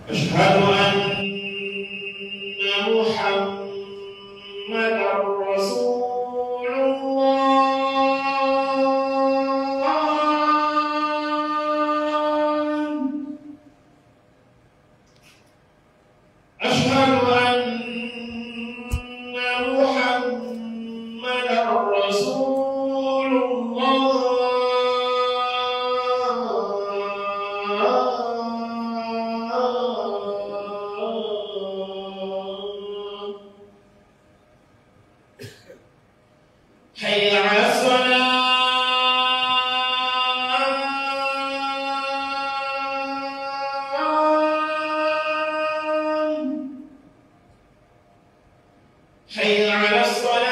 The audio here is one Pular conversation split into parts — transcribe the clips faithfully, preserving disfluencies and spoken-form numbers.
أشهد أن محمدا رسول الله. أشهد أن محمدا رسول الله. حي على الصلاة. حي على الصلاة.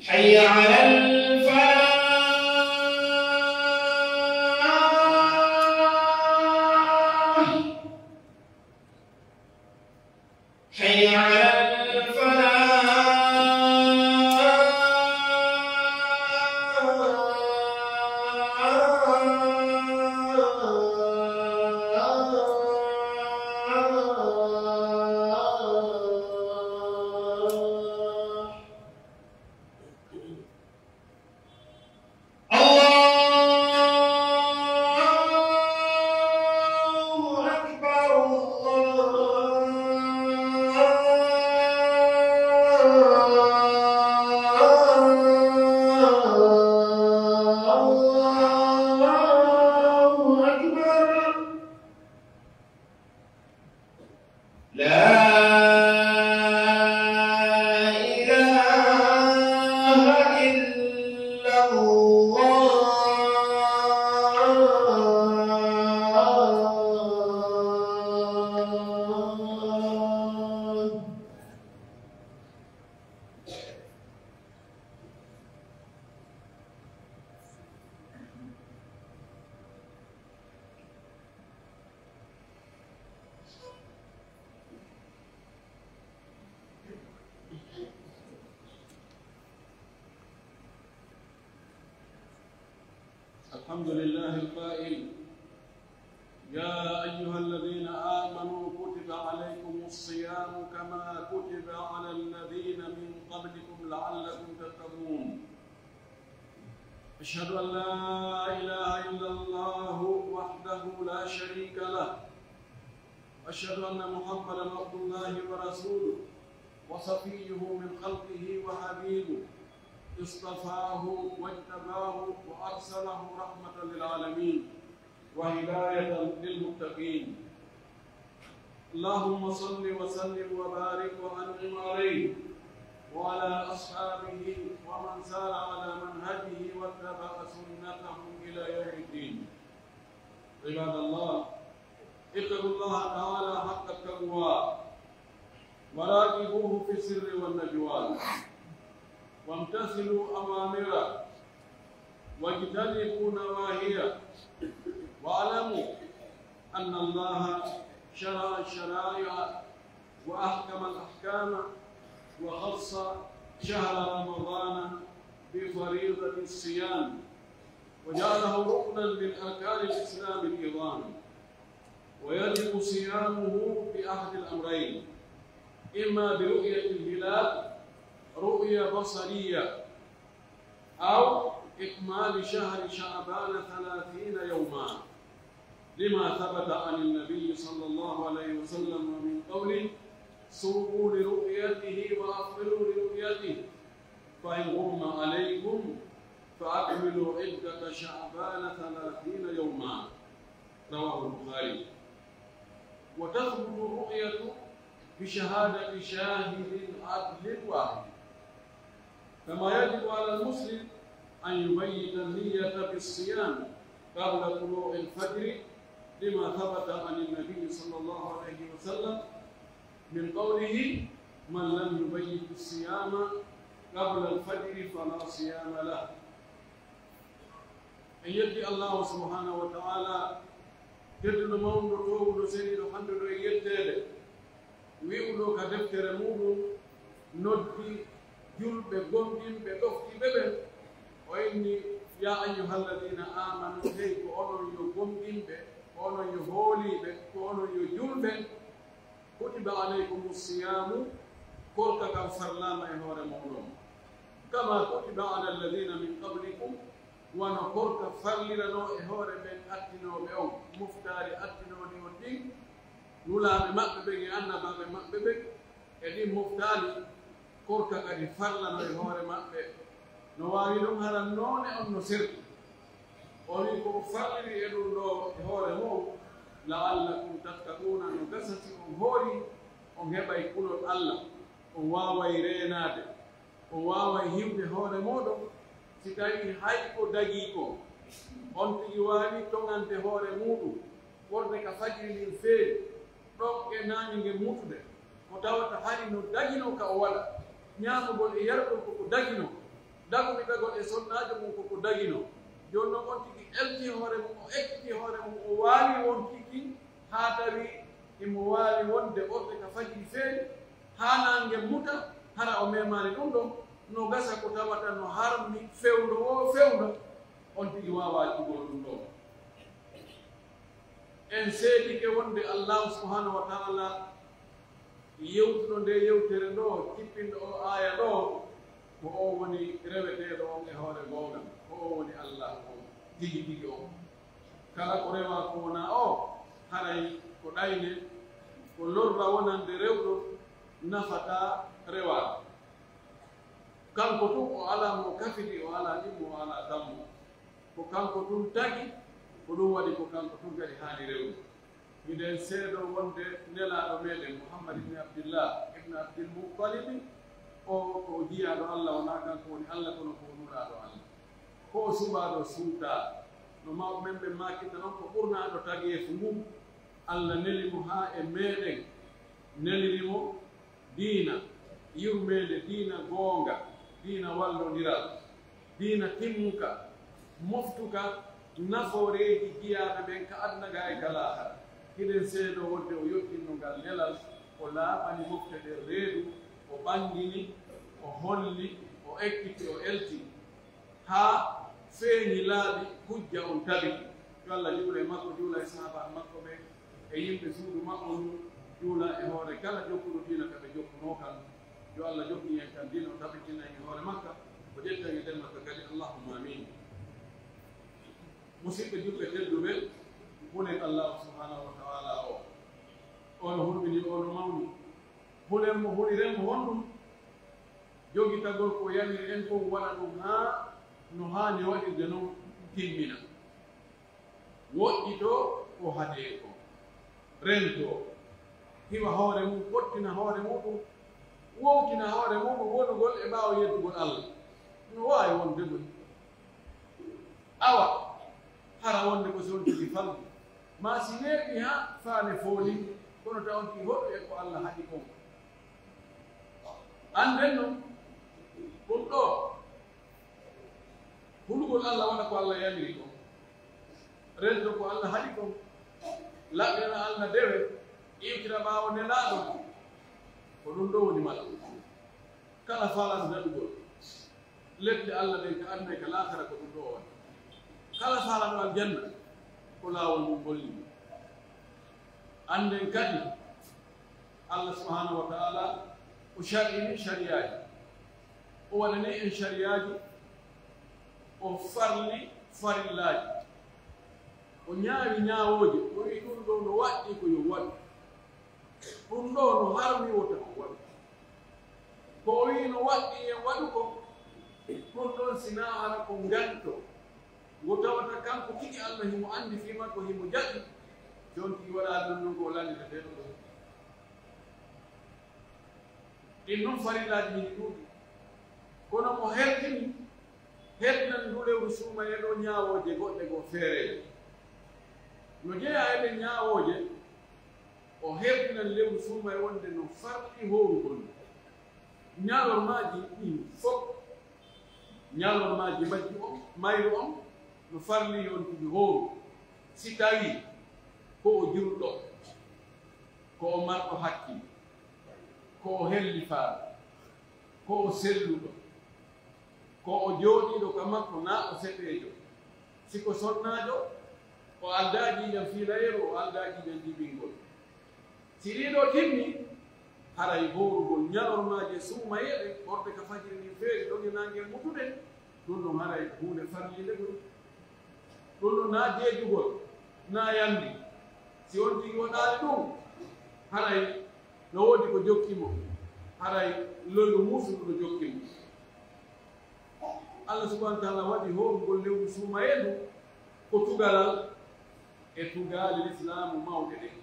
حي على الفلاح. حي على الفلاح. الله أكبر، الله أكبر. لا إله إلا الله. الحمد لله القائل: يا أيها الذين آمنوا كتب عليكم الصيام كما كتب على الذين من قبلكم لعلكم تتقون. أشهد أن لا إله إلا الله وحده لا شريك له، وأشهد أن محمدا عبد الله ورسوله، وصفيه من خلقه وحبيبه، اصطفاه واجتباه وأرسله رحمة للعالمين وهداية للمتقين. اللهم صل وسلم وبارك وأنعم عليه وعلى أصحابه ومن سار على منهجه واتبع سنته إلى يوم الدين. عباد الله، اتقوا الله تعالى حق التقوى، وراقبوه في السر والنجوى، وامتثلوا أوامره، واجتنبوا نواهيه، واعلموا أن الله شرع الشرائع وأحكم الأحكام، وخص شهر رمضان بفريضة الصيام، وجعله ركنا من أركان الإسلام العظام، ويجب صيامه بأحد الأمرين: إما برؤية الهلال، رؤية بصرية، أو إكمال شهر شعبان ثلاثين يوما، لما ثبت عن النبي صلى الله عليه وسلم من قوله: صوموا لرؤيته وأفطروا لرؤيته، فإن غم عليكم فأكملوا عدة شعبان ثلاثين يوما. رواه البخاري. وتثبت الرؤية بشهادة شاهد عدل واحد. كما يجب على المسلم أن يبيت النية بالصيام قبل طلوع الفجر، لما ثبت عن النبي صلى الله عليه وسلم من قوله: من لم يبيت الصيام قبل الفجر فلا صيام له. En yetti Allaahu subhaanahu wa ta'aalaa, tedduɗo mawnuɗo, toowuɗo, seniiɗo, handuɗo e yetteede, wi'uɗo ka deftere muuɗum, noddi julɓe gomɗinɓe ɗoftiiɓe ɓen, o inni: "Yaa ayyuhalladiina aamanu, hey ko onon yo gomɗinɓe, ko onon yo hooliiɓe, ko onon yo julɓe, kutiba alaykumu siyaamu, korka kan farlaama e hoore mooɗon, kama kutiba ala alladina min qablikum, wano korka farliranoo e hoore ɓen attinooɓe on, moftaali attinooɗi on ɗin, nulaaɓe maɓɓe ɓen e annabaaɓe maɓɓe ɓen, e ɗin moftaali, korka kadi farlano e hoore maɓɓe, no waawi ɗon hara noone on no serti." O wi'i ko o farliri e ɗum ɗoo e hoore mum, "La'allakum tattaquuna", no gasa si on hoori, on heɓay kulol Alla, on waaway reenaade, on waaway hiwde hoore mooɗon, si tawii hay ko dagii kon, on tigi waawi toŋande hoore muuɗum, wonde ka fajiri ndin feeri, ɗon e naange ngen mutude, ko tawata hari no daginoo ka o waɗa, ñaamugol e yarugol ko ko daginoo, dagumitagol e sonnaajo mum ko ko daginoo. Jooni non on tigi eltii hoore mum, o ekkitii hoore mum, o waawii wonkii kin, haa tawi himo waawi wonde ɓorɗe ka fajiri feeri, haa naange muta, hara o memaali ɗum ɗon, no gasa ko tawata no harmi fewndo woo fewndo, on tigi waawaa jugol ɗum ɗon. En seedike wonde Allaahu subhaanahu wa ta'aalaa yewtuɗo ndee yewtere ɗoo, tippinɗo oo aaya ɗoo, ko oo woni reweteeɗo on e hoore goonga, ko oo woni Allaahu on tigi tigi on. Kala ko rewaa ko wonaa oo, haray ko ɗayne, ko lorra wonande rewɗo, nafataa rewaaɗo. Kanko tun o alaa mo kafidi, o alaa ɗimmo, o alaa tammo. Ko kanko tun tagi, ko ɗun waɗi ko kanko tun kadi haani rewde. Miɗen seedoo wonde Nelaaɗo meɗen Muhammad ibn Abdillah ibn Abdil Muttalib, o ko o jiyaaɗo Alla, wonaa kanko woni Alla, kono ko o nulaaɗo Alla. Ko o suɓaaɗo suutaa, no mawɓe men ɓen maakirta non, ko ɓurnaaɗo tageefu ngun. Alla neli mo haa e meɗen, neliri mo diina yurmeende, diina goonga, diina wallondiral, diina timmuka, moftuka nafooreeji jiyaaɓe ɓen ka aduna gaa e ka laahara. Hiɗen seedoo wonde o yottinno ngal nelal, o laaɓani mofte ɗen reedu, o ɓanngini, o holli, o ekkiti, o elti. Haa feeñi laaɓi, hujja on tabiti. Yo Alla juulu e makko, juula e sahaabaaɓe makko ɓen, e yimɓe suudu makko ndun, juula e hoore kala jokkuɗo diina ka ɓe jokkunoo kan. Yo Alla jokkin en kan diina, o tabitina en e hoore makka, o ƴetta en e nder makka kadi. Allahumma amin. Musidɓe julɓe tedduɓe, hulen Allaahu subhaanahu wa ta'aalaa o. O no hulɓini, o no mawni. Hulen mo, huliren mo honɗum? Jogitagol ko yamiri en kon, waɗa ɗum haa no haani waɗirde non, timmina. Woɗɗitoo ko hadee kon. Rentoo. Hiwa hoore mum, fottina hoore muɗum, wowtina hoore muɗum wonugol e ɓaawo yeddugol Alla. No waawi wonde koy. Awa, hara wonde ko si on tigi faldi, maa si neeɓi haa faale fooli, kono taw on tigi hoɗu e ko Alla haɗi kon. Annden non, ɗum ɗoo, hulugol Alla, waɗa ko Alla yamiri kon, rento ko Alla haɗi kon, laɓɓinana Alla dewe, iwtira ɓaawo Nelaaɗo, ko ɗum ɗoo woni mala. Kala faalaaɗo daɗugol lepte Alla ɗen ka aduna e ka laakara, ko ɗum ɗoo woni. Kala faalaaɗo aljanna, ko laawol mum holli. Annden kadi, Alla subhaanahu wa ta'aalaa, o shar'ini shariyaaji, o waɗani en shariyaaji, o farli farillaaji, o ñaawi ñaawooje, o wi'i ɗum ɗoo no waɗɗii ko yo waɗu. Ɗum ɗoo no harmi wota on waɗu. Ko o wi'i no waɗɗii en waɗu kon, ɗum ɗon si naa hara ko nganto ngo tawata kanko tigi Alla himo anndi fii makko, himo jaɓi, si on tigi waɗaali ɗum ɗon, ko o lannditeteeɗo ɗon. Ɗin non farillaaji hini ɗuuɗi, kono mo hertini, hertinan ndu lewru suumayee ɗoo ñaawooje goɗɗe goo feereeje. No jeyaa e ɗen ñaawooje, o hertinan lewru suumayee wonde no farli hoorugol ndu. Ñalormaaji ɗin fow, ñalormaaji majji on, mayru on, No farli on tigi hooru, si tawii ko o julɗo, ko o marɗo hakkil, ko o hellifaaɗo, ko o selluɗo, ko o jooɗiiɗo ka makko naa o seɓeejo, si ko sonnaajo, o aldaa ƴiiƴan fiilayeeru, o aldaa ƴiiƴan jibingol. Si ɗii ɗoo timmi, haray hoorugol ɲalormaaje suumayeeɗe, ɓorde ka fajiri ndin feeri ɗon e naange mutude, ɗun ɗon haray ko huunde farliinde ɗun. Ɗun ɗon naa jeejugol, naa yandi. Si on tigi waɗaali ɗun, haray no woodi ko jokki mo, haray loyru muusuuru no jokki mo. Allah subhanahu wa ta'ala waɗi hoorugol lewru suumayee ndu ko tugalal e tugaale lislaamu mawɗe ɗen.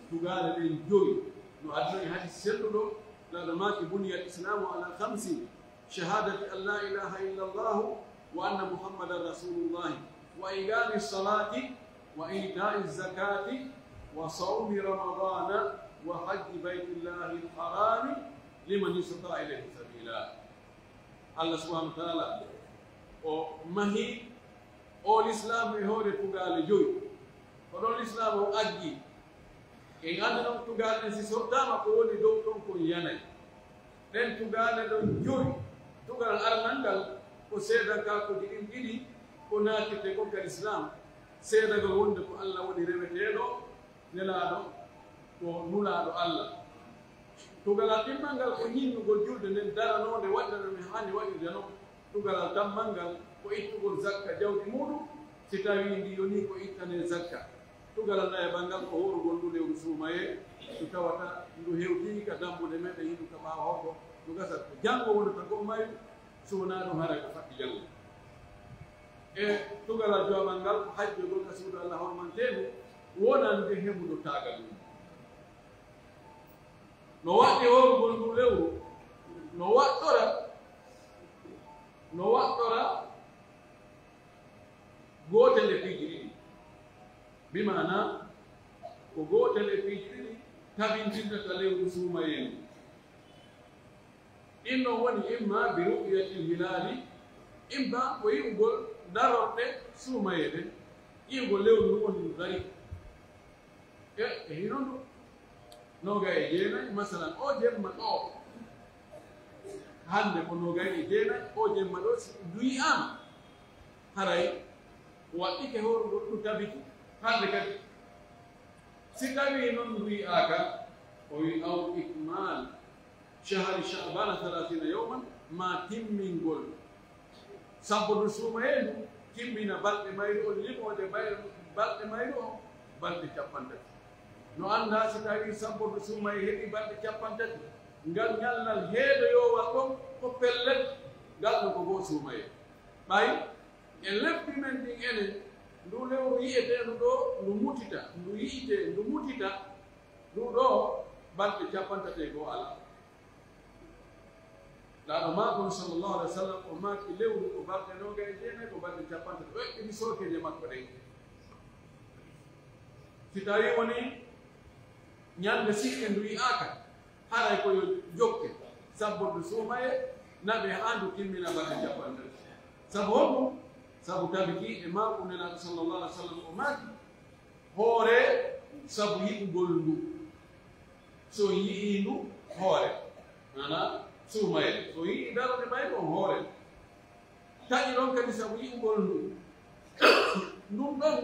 Tugaale ɗen jowi no aduna e hadis selluɗo, Laaɗo maaki, "بني الإسلام على خمس، شهادة أن لا إله إلا الله وأن محمدا رسول الله وإقام الصلاة وإيتاء الزكاة وصوم رمضان وحج بيت الله الحرام لمن استطاع إليه سبيلا." Allah subhanahu wa ta'ala, o mahi o lislaamu e hoore tugaale jowi. Ko ɗon lislaamu on aggi. En anndi non tugaale ɗen si sottaama ko woni dow ɗon kon yanay. Ɗen tugaale ɗon jowi, tugalal aranal ngal ko seedakaakuuji ɗin ɗiɗi, ko naatirte kon ka lislaam. Seedagol wonde ko Allah woni reweteeɗo, Nelaaɗo ko Nulaaɗo Allah. Tugalal ɗimmal ngal ko ɲinnugol julde nden daranoonde waɗira no mi haani waɗirde non. Tugalal tammal ngal ko ittugol zakka jawdi muuɗum, si tawii ndi yonii ko ittanee zakka. Tugalal nayaɓal ngal ko hoorugol ndu lewru suumayee, ndu tawata ndu hewtii ka dambuɗe meɗen hindu ka ɓaawo horgo, ndu gasa ko janngo wonata goo mayru, si wonaa ɗum haray ko faɗɗi janngo. E tugalal jowaɓal ngal ko hajjogol ka suudu Allah hormanteendu, wonande heɓuɗo taagal mum. No waɗɗi hoorugol ndu lewru, no waɗɗora, no waɗɗora gootel e piiji ɗiɗi. Bi maanaa, ko gootel e piiji ɗiɗi tabintinta ka lewru suumayee ndu. Ɗin non woni imma bi ru'yatil hilaali, imma ko yi'ugol darorɗe suumayee ɗen, yi'ugol lewru ndun woni ndu darii. E, e hino ndu noogay e jeenay, masalan, oo jemma ɗoo, hannde ko noogay e jeenay, oo jemma ɗoo, si ndu yi'aama, haray waɗɗike hoorugol ndu tabiti hannde kadi. Si tawii non ndu yi'aaka, o wi'i, aw ikmaal shahri sha'baana thalaathiina yawman, maa timmingol sabbordu suumayee ndu, timmina balɗe mayru on, limoode bayru, balɗe mayru on, balɗe cappanɗe tati. No anndaa si tawii sabbordu suumayee heɓii balɗe cappanɗe tati, ngal ɲallal heedoyoowal ɗon ko pellet, ngal ɗon ko goo suumayee. Ɓay e lebbi men ɗin enen, ndu lewru yi'eteendu ɗoo, ndu mutita, ndu yi'itee, ndu mutita, ndu ɗoo balɗe cappanɗe tati e goo alaa. Laaɗo maako on, sallallahu alaihi wasallam, o maaki lewru ko balɗe noogay e jeenay, ko balɗe cappanɗe tati. O eɓɓini sookeeje makko ɗen. Si tawii woni ɲande sikke ndu yi'aaka, haray ko yo jokke sabbordu suumayee, naɓe haa ndu timmina balɗe cappanɗe tati. Sabu honɗum? Sabu tabiti e maaku Nelaaɗo, sallallahu alaihi wasallam, o maaki, hooree sabu yi'ugol ndu. Si on yi'ii ndu, hooree. Maanaa, suumayee. Si on yi'ii darorɗe mayru, on hooree. Taƴi ɗon kadi sabu yi'ugol ndu. Ndun ɗon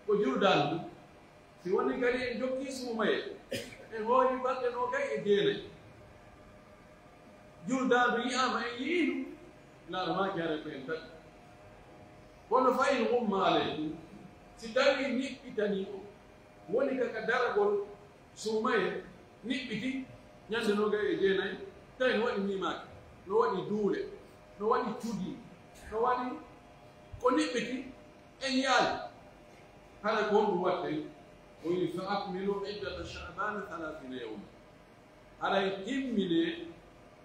ko juldaandu. Si wonii kadi en jokkii suumayee, en hoorii balɗe noogay e jeenay. Juldaandu yi'aama, en yi'ii ndu, Laaɗo maaki haray ko en taƴi. Kono fa in ghumma alaykum, si tawii niɓɓitanii on, woni ka, ka daragol suumayee, niɓɓiti ɲande noogay e jeenay, tawi no waɗi miimaaki, no waɗi duule, no waɗi cudi, no waɗi ko niɓɓiti, en yaali. Haray ko honɗum waɗten? O wi'i, "Fa akmilu iddata sha'baana thalaathiina yawman." Haray timminee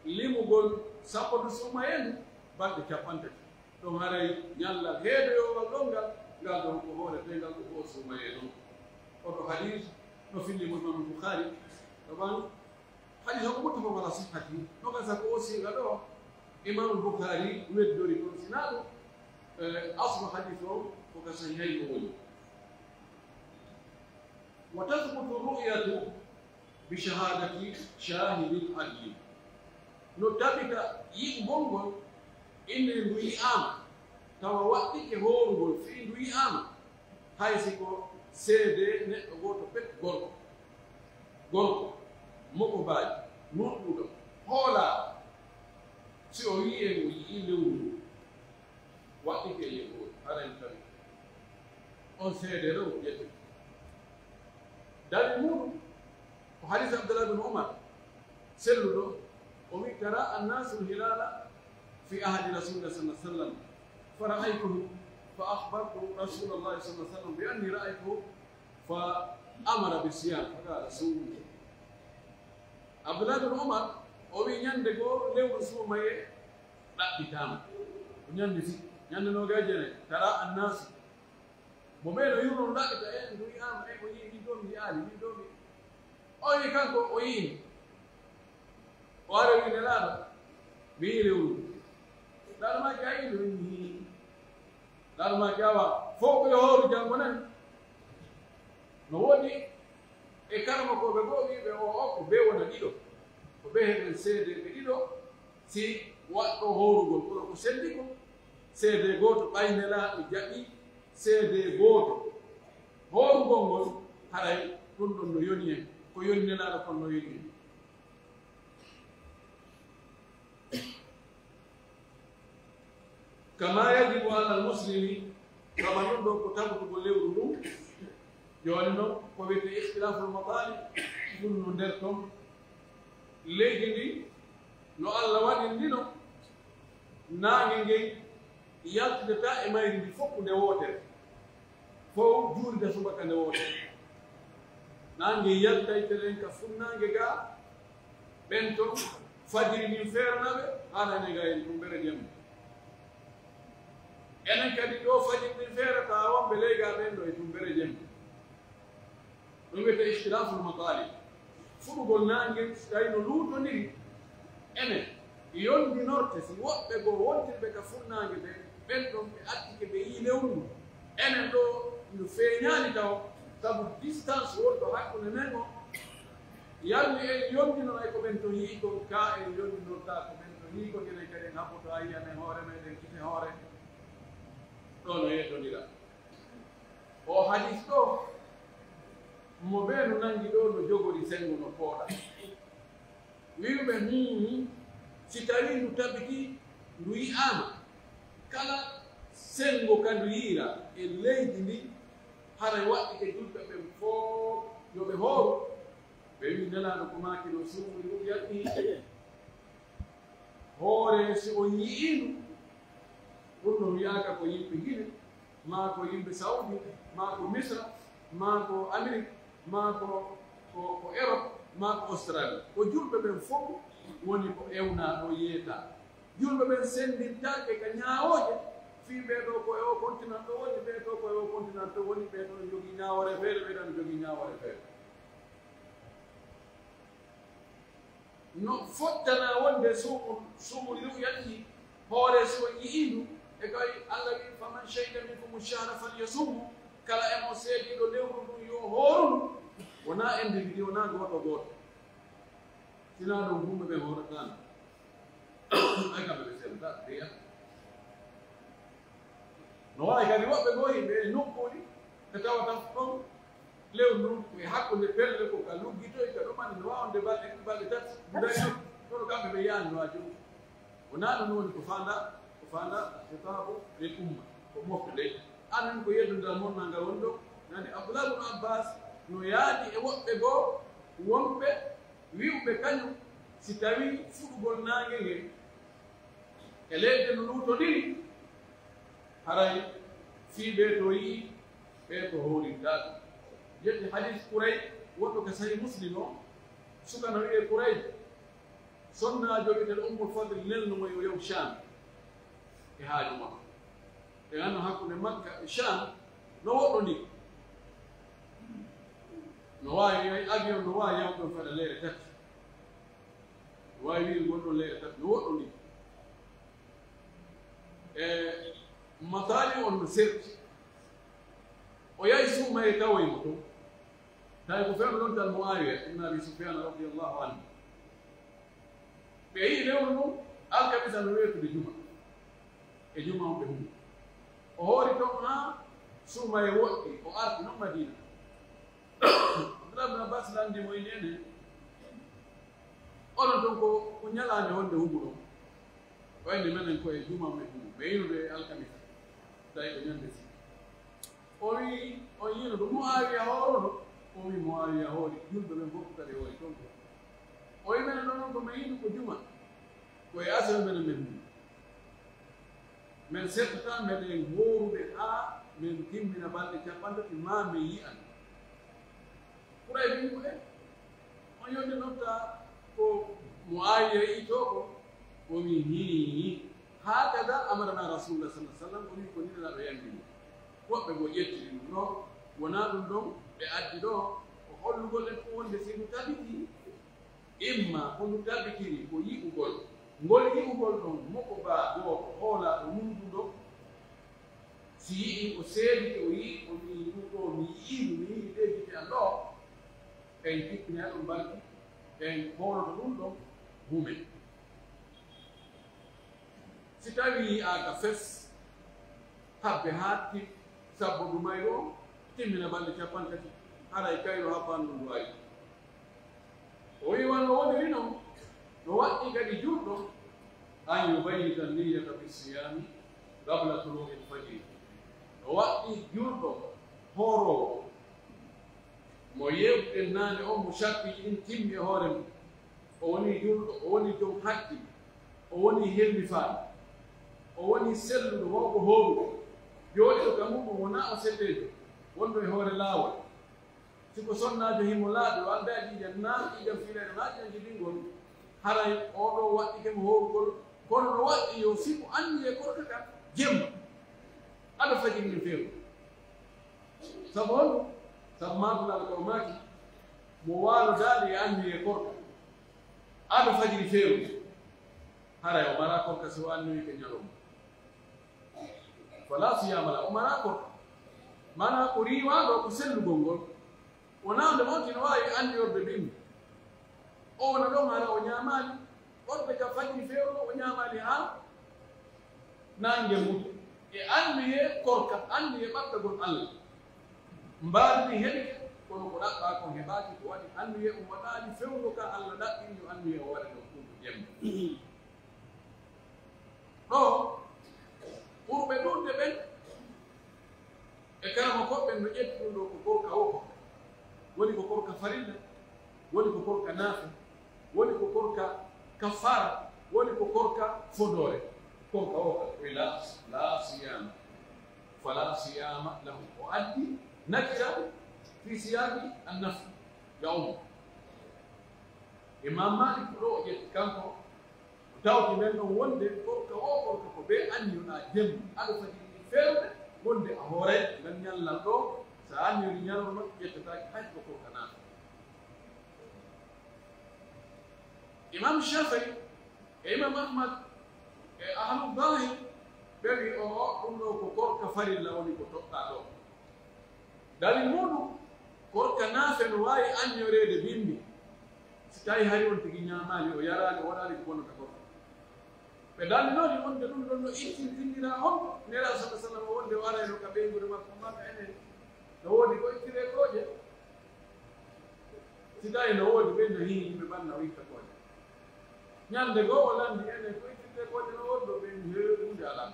limugol sabbordu suumayee ndu balɗe cappanɗe tati. Ɗon haray ɲallal heedoyoowal ɗon ngal, ngal ɗon ko hoore tee ngal ko goo suumayee non. Oɗo hadiis no fillii mo Imaamu Bukhaari. Ɗo ɓan hadiis on ko muttafaqun ala sihhatihi. No ka sa ko o siiga ɗoo, Imaamu Bukhaari weddori ɗon, sinaa ɗum Aslu hadith o ko ka sahihayni o woni. Wa tathbutu ru'yatu bi shahadati shahidin adlin. No tabita yi'ugol ngol, inde ndu yi'aama, tawa waɗɗike hoorugol fii ndu yi'aama, hay si ko seedee neɗɗo gooto pet gorko, gorko, mokobaajo, nunɗuɗo, hoolaaɗo, si o wi'i en o yi'ii lewru ndun, waɗɗike e yeru o, haray no tawi on seedee ɗon o ƴetti. Dalil muuɗum ko hadiis Abdullah bin Umar, selluɗo, o wi'i, "Tara annaasu l-hilaala fi ahdi Rasuulillah sallallahu alaihi wasallam, fa ra'aytuhu, fa akhbartu Rasuulullah sallallahu alaihi wasallam bi anni ra'aytuhu, fa amara bi siyaam, fa qaala, suumu." Abdullah bin Umar, o wi'i, ɲande goo lewru suumayee ɗaɓɓitaama. Ko ɲande si, ɲande noogay e jeenay, tara annaasu. Mo ɓee no yurno no ɗaɓɓita, en ndu yi'aama, en o yi'i, min ɗoo mi yi'aali, min ɗoo mi. O wi'i kanko o yi'ii. O ari o wi'i Nelaaɗo, mi yi'ii lewru. Nelaaɗo maaki, a yi'ii ndu? Min mi yi'ii. Nelaaɗo maaki, awa, fow ko yo hooru janngo nani. No woodi e karamokooɓe goo wi'uɓe o, o ko bee wona ɗiɗo. Ko bee heɓen seedeeɓe ɗiɗo, si waɗɗo hoorugol, kono ko selli kon, seedee gooto, ɓay Nelaaɗo jaɓii seedee gooto. Hoorugol ngol, haray ɗun ɗon no yoni en, ko yoni Nelaaɗo kon no yoni en. Kama yajibu alal muslimi, kama non ɗon ko tabutugol lewru ndun. Jooni non, ko wi'etee ikhtilaful matali, ɗun no nder ton. Leydi ndin, no Alla waɗiri ndi non, naange ngen yaltidata e mayri ndi fow nde wootere. Fow juulida subaka nde wootere. Naange yaltay telen ka funnaange gaa, ɓen ton fajiri ndin feerana ɓe, haanani gaa e tumbere jemma. Enen kadi ɗoo fajiri ndin feerata wonɓe ley gaa ɓen ɗoo e tumbere jemma. Ɗun wi'etee ikhtilaful matali. Fuɗugol naange ngen, si tawii no luutondiri, enen yondinorte si woɓɓe goo wontirɓe ka funnaange ɓen, ɓen ɗon ɓe attike ɓe yi'ii lewru ndun. Enen ɗoo ndu feeɲaali taho, sabu distance wonɗo hakkunde men on, yalla en yondinora e ko ɓen ton yi'i kon, kaa en yondinortaa ko ɓen ton yi'i kon, enen kadi en habboto a yi'an e hoore meɗen gite hoore. Ɗoo no yeddondira. Oo hadiis ɗoo, mo ɓee no nangi ɗoo no jogori senngo no pooɗa. Wi'uɓe, hmm, si tawii ndu tabitii, ndu yi'aama, kala senngo ka ndu yi'iraa e leydi ndin, haray waɗɗike julɓe ɓen fow yo ɓe hooru. Ɓe wi'i, Nelaaɗo ko maaki no, suumu li ru'yatihi. Hoore si on yi'ii ndu, ɗun no wi'aaka ko yimɓe Gine, maa ko yimɓe Saudi, maa ko Misra, maa ko Amerik, maa ko, ko, ko Erop, maa ko Australie. Ko julɓe ɓen fow woni ko ewnaa ɗoo yeetaa. Julɓe ɓen senndirtaake ka ɲaawooje, fii ɓee ɗoo ko e oo continent ɗoo woni, ɓee ɗoo ko e oo continent ɗoo woni, ɓee ɗoo no jogii ɲaawoore feere, ɓee ɗoo no jogii ɲaawoore feere. No fottanaa wonde suumu, suumu li ru'yatihi, hoore si on yi'ii ndu, e kay Alla wi'i, "Faman shahida minkumu shahra falyasumhu," kala e mon seediiɗo lewru ndun yo hooru ndu, wonaa individu, wonaa gooto gooto. Sinaa ɗun, yimɓe ɓen hoorataano. Ay, kamɓe ɓe seedataa, ɓe yi'a. No waawi kadi woɓɓe goo yimɓe e nokkuuli ɓe tawata ɗon lewru ndun ko e hakkunde pelle, ko ka luggitoy, ka ɗumani, no waawi wonde balɗe ɗiɗi, balɗe tati, guday ɗon, kono kamɓe ɓe yi'aani no waawi jooni. Wonaa ɗun woni ko faandaa, ko faandaa khitaabu lil umma, ko mofte ɗen. Amin ko yeddondiral monnal ngal woni ɗoo. Nani Abdullah ibn Abbas no yaadi e woɓɓe goo wonɓe wi'uɓe kaɲun si tawii fuɗugol naange ngen e leyɗe no luutondiri, haray fii ɓee to yi'i, ɓee to hoorintaa ɗun. Yetti hadiis Kuray, wonɗo ka Sahih Muslim on, suka no wi'ee Kuray, sonnaajo wi'eteeɗo Ummul Fadl nelno mo yo yahu Shaam e haaju makko. Ɓe anndaa hakkunde Makka e Shaam no woɗɗondiri. No waawi, avion no waawi yahude ɗon fada leyɗe tati. No waawi wi'ugol ɗon leyɗe tati no woɗɗondiri. E Matali on no serti. O yahi suumaye tawoyi mo ton. Tawi ko fewndo lontal Muawiya ibn Abi Sufyan radiyallahu anhu. Ɓe yi'i lewru ndun, alkamisa no weetude juma. E juma on ɓe humi. O hoori ton haa suumaye woɗɗi, o arti non Madina. Abdullah bin Abbas lanndi mo, inni enen, onon ton ko, ko ñalaande honde humuɗon? O inni menen ko e juma men humu, ɓe yi'ude e alkamisa. Tawi ko ñande si. O wi'i, on yi'uno ɗum Muawiya hoorono? O wi'i Muawiya hoori, julɓe ɓen fof kadi hoori ton ko. O wi'i menen ɗon non ko men yi'uno ko juma, ko e asewe menen men humu. Men settataa meɗen hoorude haa men timmina balɗe cappanɗe tati, maa men yi'an. Quraysh wi'i mo, e, on yonde nodda ko Muawiya yi'i to ko? O wi'i, hii, hakada amarana Rasulullah sallallahu alaihi wasallam, o wi'i ko nii Nelaaɗo yamiri. Woɓɓe goo ƴettiri ɗum ɗoo, wonaa ɗum ɗon ɓe addi ɗoo, ko hollugol en ko wonde si ndu tabitii, imma ko ndu tabitiri ko yi'ugol, ngol yi'ugol ɗon mo ko baa gooto hoolaaɗo nunɗuɗo, si yi'ii o seedike, o yi'ii, o wi'i, ɗum ɗoo mi yi'ii ndu, mi yi'ii ɗee gite an ɗoo, en kippinay ɗum balki, en hooloto ɗum ɗon humen. Si tawii yi'aaka fes, habbe haa tim-, sabbo dumayɗo on timmina balɗe cappanɗe tati, haray kayru habbaandu ndu ari. O wi'i, wano woniri non, no waɗɗii kadi juulɗo an yubayyita niyyata bis-siyaami qabla tuluu'il fajri. No waɗɗii juulɗo hooroowo mo yewtuɗen naane on, mo shartiiji ɗin timmi e hoore mum, o wonii juulɗo, o wonii jom haqqil, o wonii hellifaaɗo, o wonii selluɗo, mawɗo hooruɗo, jooɗiiɗo ka muuɗum wonaa o selleejo, wonɗo e hoore laawol. Si ko sonnaajo himo laaɓi, o aldaa e ƴiiƴan, naa ƴiiƴan fiilayɗo, naa ƴiiƴan jibingol, haray oo ɗoo waɗɗike mo hoorugol, kono no waɗɗii yo sibu anniyee korka ka jemma, ado fajiri ndin feeru. Sabu honɗum? Sabu maakul Alla ko o maaki, mo waalodaali e anniyee korka, ado fajiri feeru, haray o maraa korka si o anniyoyi ka ñalorma. Fala siyaama la, o maraa korka. Maanaa ko riiwaa ɗoo ko sellugol ngol. Wonaa nde on hino waawi anniyorde bimbi. O wona ɗon hara o ñaamaali, ɓorde ka fajiri feeru o ñaamaali haa naange mutu. E anniyee korka, anniyee ɓattagol Alla. Mbaadi ndin heɓike, kono ko ɗaɓɓaa kon heɓaaki, ko waɗi anniyee on waɗaali fewndo ka Alla ɗaɓɓiri yo anniyee o waɗe ɗon ɗum ko jemma. Ɗoo, ɓurɓe ɗuuɗude ɓen e karamokooɓe ɓen no ƴetti ɗum ɗoo ko korka woo korka. Woni ko korka farilla, woni ko korka naafila, woni ko korka kaffaara, woni ko korka fodoore. Korka woo korka, o wi'i, laa, laa siyaama, falaa siyaama lahu. O addi nakira fii siyaaqi an-nafyi, ya'ummu. Imaam Maalik ko ɗoo o ƴetti kanko, o tawti men ɗon wonde korka woo korka ko bee anniyoɗaa jemma, ado fajiri ndin feerude, wonde a hooray ngal ñallal ɗoo, si a anniyori ñalorma, ƴettataake hay ko korka naata. Imaam Shaafi'i e Imaam Ahmad e ahlu Zaahir, ɓe wi'i, o'o, ɗum ɗoo ko korka farilla woni ko toɗɗaa ɗoo. Dalil muuɗum, korka naafe no waawi anniyoreede bimbi, si tawii hari on tigi ñaamaali, o yaraali, o waɗaali ko bonnata korka. Ɓe dalilinori wonde ɗum ɗon no ittintindiraa honɗo? Nelaaɗo sallallaahu alayhi wa sallam wonde o arayno ka ɓeynguure makko, o maaka enen, no woodi ko ittiree kooƴe? Si tawii no woodi, ɓen no hini yimɓe ɓanna o itta kooƴe. Ñande goo o lanndi enen ko ittirtee kooƴe no woodi ɗoo, ɓe wi'i, "Hee, huunde alaa."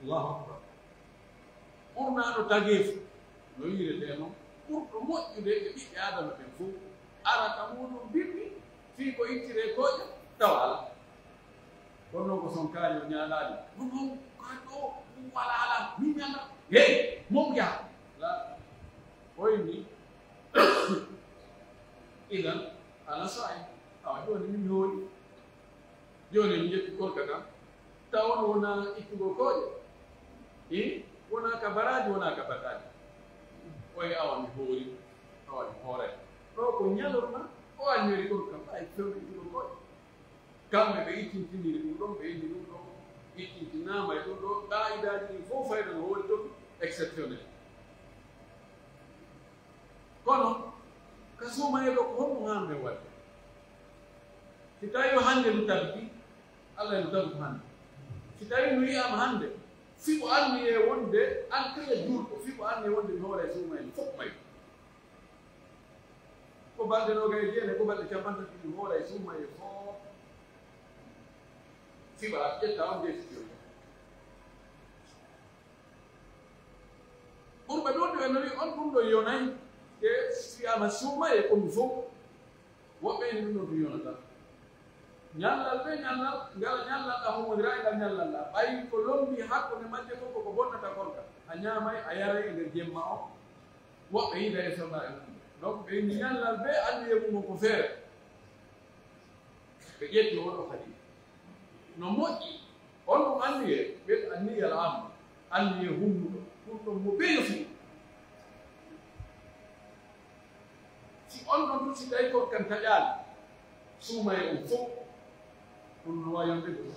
Allahu akbar. Ɓurnaaɗo tageefu no wi'iretee non, ɓurɗo moƴƴude e ɓiɓɓe Aadama ɓen fow, ara ka muuɗum bimbi fii ko ittiree kooƴe, tawa alaa. Kono non ko sonkaali o ñaalaali. Ɗum ɗon, ko ɗoo, ɗum walaa alaa. Min mi anndaa. Hey, mo yaha. La. O inni. Idan, ana saa'i. Awa, jooni min mi hoori. Jooni mi ƴetti korka kan. Taw on wonaa ittugol kooƴe. I? Wonaa ka baraaji, wonaa ka bataaji. O wi'i, awa, mi hoori. Awa, mi hooray. Ɗoo ko ñalorma, o anniyori korka kan. Ɓay fewndo ittugol kooƴe. Kamɓe ɓe ittintiniri ɗum ɗon, ɓe inni ɗum ɗon, Ittintinaama e ɗum ɗoo, qaa'idaaji ɗin fof fayda no woodi toon exceptionnel. Kono, ka suumayee ɗoo, ko honɗum haanɗen waɗde? Si tawii hannde ndu tabiti, Alla no tagutu hannde. Si tawii ndu yi'aama hannde, fii ko anniyee wonde, an kala juulɗo, fii ko anniyee wonde mi hooray suumayee fof may. Ko balɗe noogay e jeenay, ko balɗe cappanɗe tati mi hooray suumayee fof. Fiɓa, ƴetta on décision. Ɓurɓe ɗuuɗuɓe no wi'i on ɗum ɗon yonay, e wi'aama suumayee ko ɗum fof. Woɓɓe en ɗum ɗon ɗum yonata. Ñallal ɓe ñallal, ngal ñallal ɗaa humondira e ngal ñallal ɗaa. Ɓay ko lombi hakkunde majje fof ko ko bonnata korka. A ñaamay, a yaray e nder jemma on. Woɓɓe yiida e sonna e mum. Donc ɓe inni ñallal ɓe anniyee mum on ko feere. Ɓe ƴetti oɗo kadi. No moƴƴi, on ɗum anniyee, ɓen anniyal amma, anniyee hunnuɗo, ɗum ɗon mo bee no fii. Si on ɗon tun, si tawi korka kan taƴaali, suumayee on fof, ɗum no waawi yonde ɗum.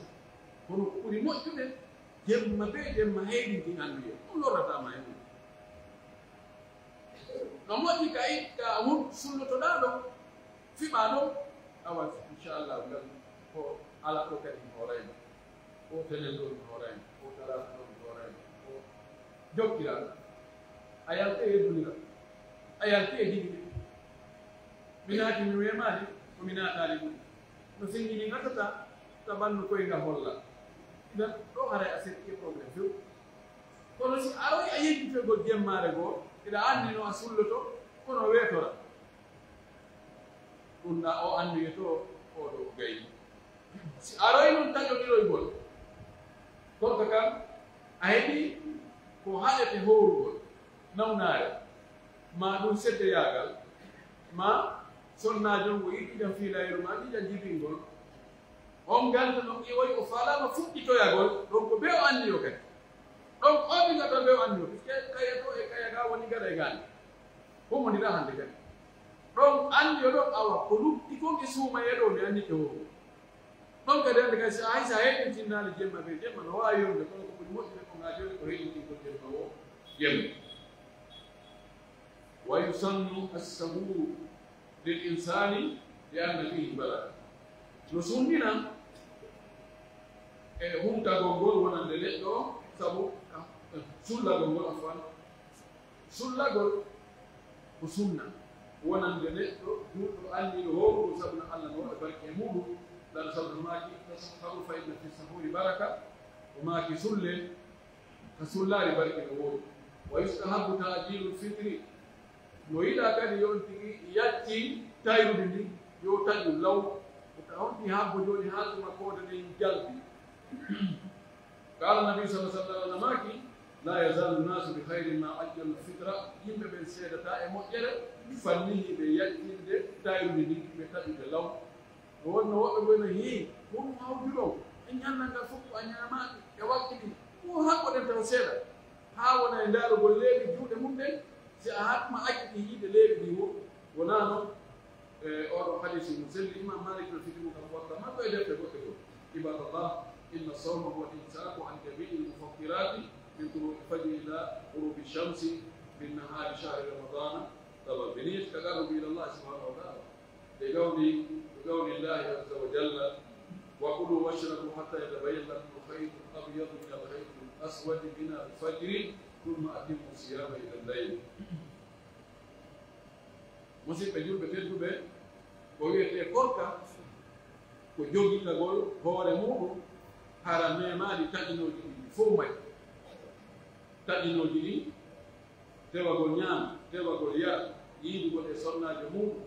Kono ko ɓuri moƴƴude, jemma bee jemma heyɗintin anniyee, ɗum lorrataa ma e mum. No moƴƴi ka i-, ka won sullotoɗaa ɗon, fiɓaa ɗon, awa, inchallah, ngal ko ala ɗo kadi mi hoorayma, ko tenen ɗo mi hoorayma, ko talaata ɗo mi hoorayma, ko jokkiraa. A yaltee e dunira, a yaltee e jigiri. Mi naati mi weemaali, ko mi naataali ɗum. No senjini ngatata, tabanno koyngal holla. Idan, ɗo haray a setti e problème few. Kono si aroy a yejjitoygol jemmaare goo, hiɗa anndi no a sulloto, kono weetora. Ɗum na o anndi weeto, o ɗo gayni. Si aroy non taƴondiroygol, korka kan, a heɓi ko haɗete hoorugol, nawnaare, maa ɗum seddeyaagal, maa sonnaajo ngo yiɗi ƴiiƴam fiilayru maa ƴiiƴam jibingol, On ganta non iwoy o faalaama fuɗɗitoyagol, ɗon ko bee o anniyo kadi. Ɗon o mi gata bee o anniyo, puisque kaya to e kaya ga woni gada e gandi. Ko woni da hande kadi. Ɗon anniyo ɗon awa, ko lutti kon e suumayee ɗo mi annike woo. Ɗon kadi hande kadi, si a hay si a heɓintinnaali jemma bee jemma, no waawi yonde, kono ko ɓuri moƴƴude ko ngaa joni ko heɓintingol jemma woo jemma. ويسن السحور للإنسان لأن فيه بركة. No sunninan e huntagol ngol wonande neɗɗo, sabu, eh, sullagol ngol, afwan. Sullagol ko sunna wonande neɗɗo juulɗo anniiɗo hoorugol, sabu no Allah no waɗa barke e muuɗum. Laata sabu no maaki, "تسحروا فإن في السحور بركة." O maaki, "Sullen, ka sullaari barke no woodi." "ويستحب تعجيل الفطر." No yiɗaa kadi yo on tigi yaccin tayrude ndin, yo taƴu law. Ko ka honti habbo jooni haa tuma koode ɗen jalbi. قال النبي صلى الله عليه وسلم, no maaki, "لا يزال الناس بخير ما عجلوا الفطر." Yimɓe ɓen seedataa e moƴƴere, fanni hiɓe yaccinde tayrude ndin, ɓe taƴude law. No wonno woɓɓe goo no, "Hii, ko honɗum hawjuɗon? En ñallal ngal fof ko a ñaamaaki e wakkili. Ko haɓɓoɗen taw seeɗa, haa wona e ndaarugol leeɓi juuɗe mum ɗen, si a haɓma acciti yiide leeɓi ɗin wo-, wonaa non." E, oo ɗoo hadiisi no selli, Imaam Maalik no fiti mo ka Muwatta makko e defte goɗɗe goo. عباد الله، إن الصوم هو الإمساك عن جميع المفطرات من طلوع الفجر إلى غروب الشمس من نهار شهر رمضان، طبعا بنية التقرب إلى الله سبحانه وتعالى. لقول، لقول الله عز وجل: "وكلوا واشربوا حتى يتبين لكم الخيط الأبيض من الخيط الأسود من الفجر ثم أتموا الصيام إلى الليل." Musidɓe julɓe tedduɓe, ko wi'etee korka, ko jogitagol hoore muuɗum, hara memaali taƴinooji ɗin fow may. Taƴinooji ɗin, tewagol ñaama, tewagol yara, yiidugol e sonnaajo muuɗum.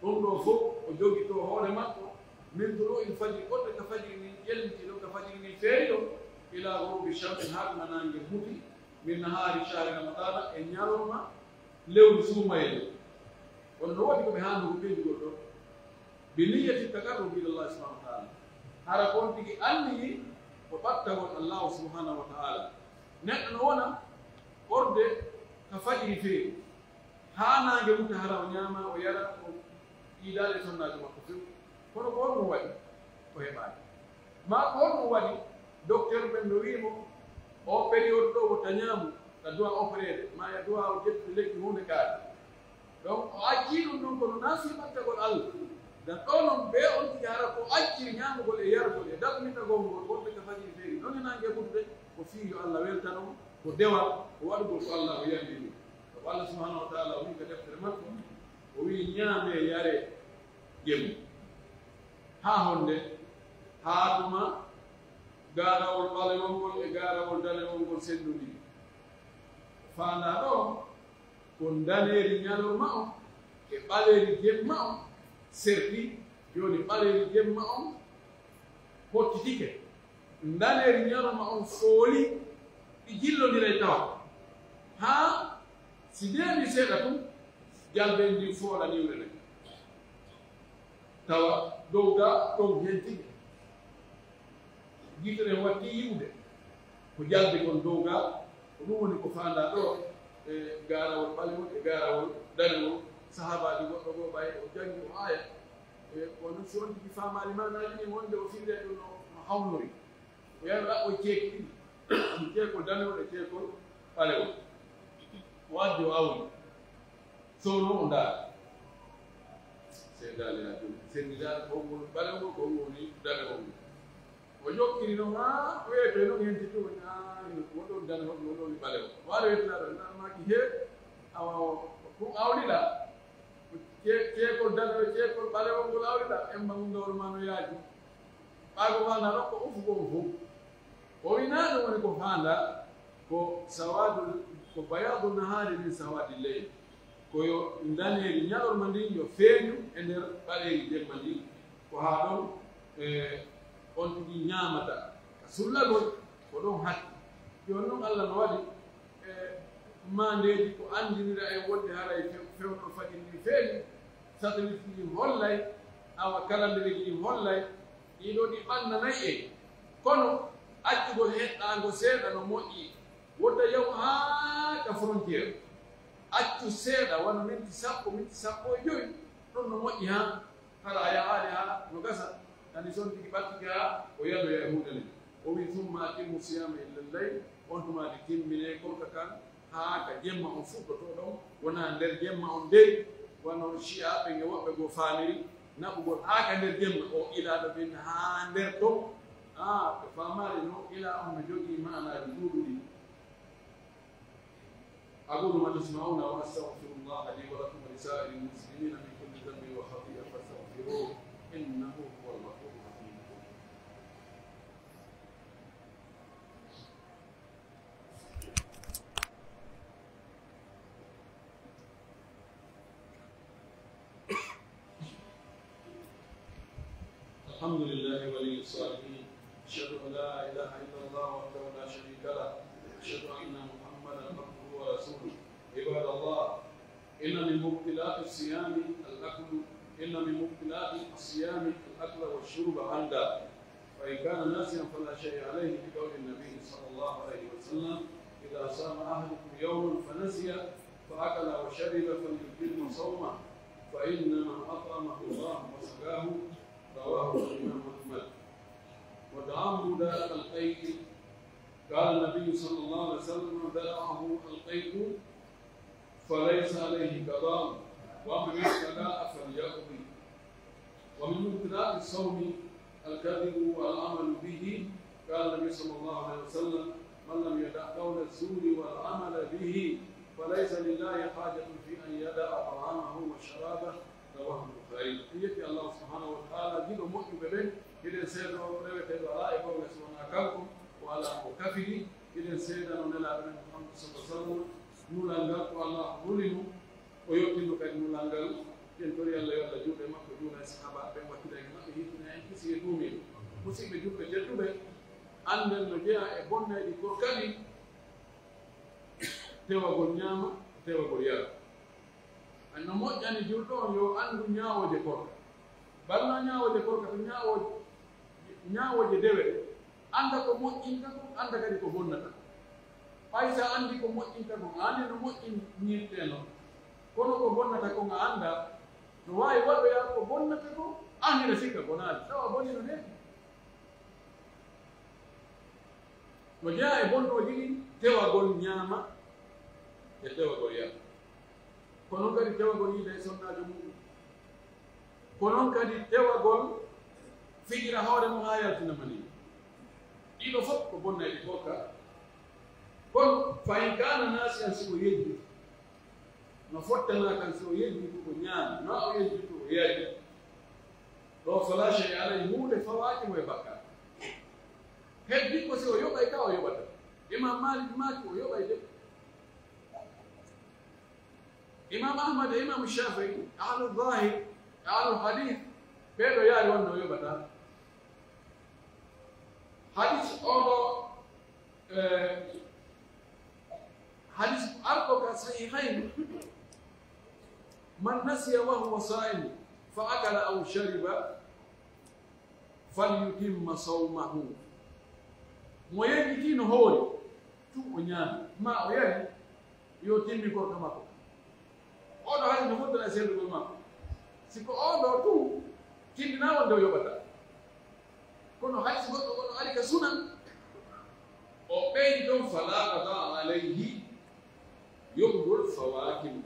Ɗum ɗoo fow o jogitoo hoore makko, min tuluu'il fajri, wonde ka fajiri ndin ƴelliti ɗon, ka fajiri ndin feeri ɗon, ilaa ghuruubi shamsi, haa tuma naange muti, min nahaari shahri ramadaana, e ñalorma lewru suumayee. Kono no woodi ko ɓe haanduko ɓeydugol ɗon. Bi niyyati taqarrubi ila Allah subhanahu wa ta'ala. Hara ko on tigi anniyi ko ɓattagol Allahu subhanahu wa ta'ala. Neɗɗo no wona ɓorde ka fajiri feeri, haa naange muta, hara o ñaama, o yara, o yiidaali e sonnaajo makko few. Kono ko honɗum waɗi? O heɓaali. Maa ko honɗum waɗi? Docteur ɓen no wi'i mo, "Oo période ɗoo wota ñaamu, ka du'a opereede, maa ya du'a o ƴettude lekki huunde kaari." Donc, o accii ɗum ɗon kono naa fii ɓattagol Alla. Dan ɗoo non, ɓee on tigi hara ko acciri ñaamugol e yarugol e ɗaɓɓitagol ngol wonɓe ka fajiri feeri, non e naange ɓurdude, ko fii yo Alla weltano mo, ko dewal, ko waɗugol ko Alla o yamiri ɗum. Sabu Alla subhanahu wa ta'ala o wi'i ka deftere makko, o wi'i, "Ñaamee, yaree, jemma." Haa honde? Haa tuma gaarawol ɓalewol ngol e gaarawol danewol ngol senndondiri. Faandaa ɗoo, ko ndaneeri ñalorma on e ɓaleeri jemma on serti, jooni ɓaleeri jemma on hottitike, ndaneeri ñalorma on fooli, ɗi jillondiray tawa. Haa si neeɓii seeɗa tun, jalbeendi ndin foola niwre nden. Tawa dow gaa ɗon hen tigi. Gite ɗen watti yi'ude ko jalbi kon dow gaa. Ko ɗum woni ko faandaa ɗoo e gaarawol ɓalewol e gaarawol danewol. Sahaabaajo goɗɗo goo ɓay o janngi o aaya. E kono si on tigi faamaali maanaaji ɗin wonde o firri ɗum no, no hawnori. O yahi o ɗaɓɓoyi ceeki ɗiɗi, ceekol danewol e ceekol ɓalewol. O addi o awni. Sowno o ndaari. Seedaali haa jooni. Senndaali ko ngol ɓalewol, ko ngol woni danewol. O jokkiri non haa weetee non henti ɗum, haa woni ɗon danewol, woni ɗon ɓalewol. O ari weetinaa ɗon, nan maaki hee, awa o, ɗum awliɗaa. Ce-, ceekol danewol, ceekol ɓalewol ngol awliɗaa, emma ngol ndawol maa no yaaji. Ɓaago faandaa ɗon ko ufu goo fow. O wi'i naa ɗum woni ko faandaa, ko sawaadul, ko bayaadu nahaari min sawaadi leyl. Ko yo ndaneeri ñalorma ndin yo feeñu e nder ɓaleeri jemma ndin. Ko haa ɗon, e, on tigi ñaamata ka sullagol, ko ɗon hatti. Jooni non Alla no waɗi, e, maandeeji ko anndinira en wonde haray few-, fewndo fajiri ndin feeñi, satelit ɗin hollay, awa kalandereeji ɗin hollay, ɗii ɗoo ɗi ɓannanay en. Kono accugol heɗɗaango seeɗa no moƴƴi. Wota yahu haa ka frontière. Accu seeɗa, wano minti sappo, minti sappo e jowi, ɗun no moƴƴi haa. Hara a yahaali haa no gasa, ani son tigi ɓattike haa o yanoya e huunde nden. O wi'i, "Summa atimmu siyaama illa layl," on tuma de timminee korka kan haa ka jemma on fuɗɗotoo ɗon, wonaa nder jemma on dey, wano Shi'aaɓe ɓen e woɓɓe goo faamiri, naɓugol haa ka nder jemma, o ilaa ɗo ɓen haa nder ton. Aa, ɓe faamaali no ilaa on no jogii maanaaji ɗuuɗuɗi. أقول ما تسمعون وأستغفر الله لي ولكم ولسائر المسلمين من كل ذنب وخطيئة فاستغفروه إنه هو الغفور الرحيم. الحمد لله ولي الصالحين. أشهد أن لا إله إلا الله وحده لا شريك له. أشهد أن محمدا عبده ورسوله. عباد الله، إن من مبطلات الصيام الأكل، إن من مبطلات الصيام الأكل والشرب عمدا. فإن كان ناسيا فلا شيء عليه، لقول النبي صلى الله عليه وسلم: "إذا صام أحدكم يوما فنسي فأكل أو شرب فليتم صومه، فإنما أطعمه الله وسقاه." رواه الإمام أحمد. وتعمد القيء، قال النبي صلى الله عليه وسلم: "من ذرعه القيء فليس عليه قضاء، ومن استقاء فليقض." ومن مبطلات الصوم الكذب والعمل به، قال النبي صلى الله عليه وسلم: "من لم يدع قول الزور والعمل به فليس لله حاجة في أن يدع طعامه وشرابه." رواه البخاري. En yetti Allah subhanahu wa ta'ala, giɗo moƴƴuɓe ɓen, hiɗen seedoo reweteeɗo alaa e goonga si wonaa kanko, o alaa ko kafidi. Hiɗen seedano Nelaaɗo men Muhammad sallallahu alaihi wasallam, nulal ngal ko Allah nuli mo, o yottinno kadi nulal ngal. En tori Allah yo Allah juulu e makko, juula e sahaabaaɓe ɓen, wattida e maɓɓe, hisina en kisi e duumiiɗo. Musidɓe julɓe tedduɓe, annden no jeyaa e bonnayɗi korka ɗin, tewagol ñaama, tewagol yara. No moƴƴani julɗo on yo anndu ñaawooje korka. Bannaa ñaawooje korka, to ñaawooje, ñaawooje dewe ɗe, annda ko moƴƴinta kon, annda kadi ko bonnata kon. Ɓay si a anndii ko moƴƴinta kon, a anndi no moƴƴinirtee non. Kono ko bonnata kon a anndaa, no waawi waɗoyaa ko bonnata kon, an hiɗa sikka bonaali, tawa bonii no neeɓi. No jeyaa e bonnooji ɗin tewagol ñaama e tewagol yara. Ko non kadi tewagol yiida e sonnaajo muɗum. Ko non kadi tewagol fijira hoore mum haa yaltina mani. Ɗiɗo fof ko bonnayɗi korka. Kono fa in kaana naasiyan, si ko yejjiti, no fottanaa kan si o yejjiti o ñaami, maa o yejjiti o yari. Ɗo fala shay'a alayhi, huunde fawaaki mo e bakkaat. Heddi ko si o yoɓay ka o yoɓata. Imam Malik maaki o yoɓay de. Imam Ahmad e Imam Shafi'i, ahlu zahir, e ahlu hadith, ɓee ɗo yaari wonde o yoɓata. Hadith o ɗo, eh, hadith arɗo ka sahihayn, man nasiya wa huwa sa'im fa akala aw shariba, falyutimma sawmahu. Mo yejjiti no hoori, tun o ñaami, maa o yari, yo timmin korka makko. Oo ɗoo hay no fottata e sellugol makko. Si ko oo ɗoo tun tinndinaa wonde o yoɓataa. Kono hay si goɗɗo goɗɗo ari ka sunan, o ɓeydi ɗon, falaa qadaa alayhi, yoɓugol fawaaki mo.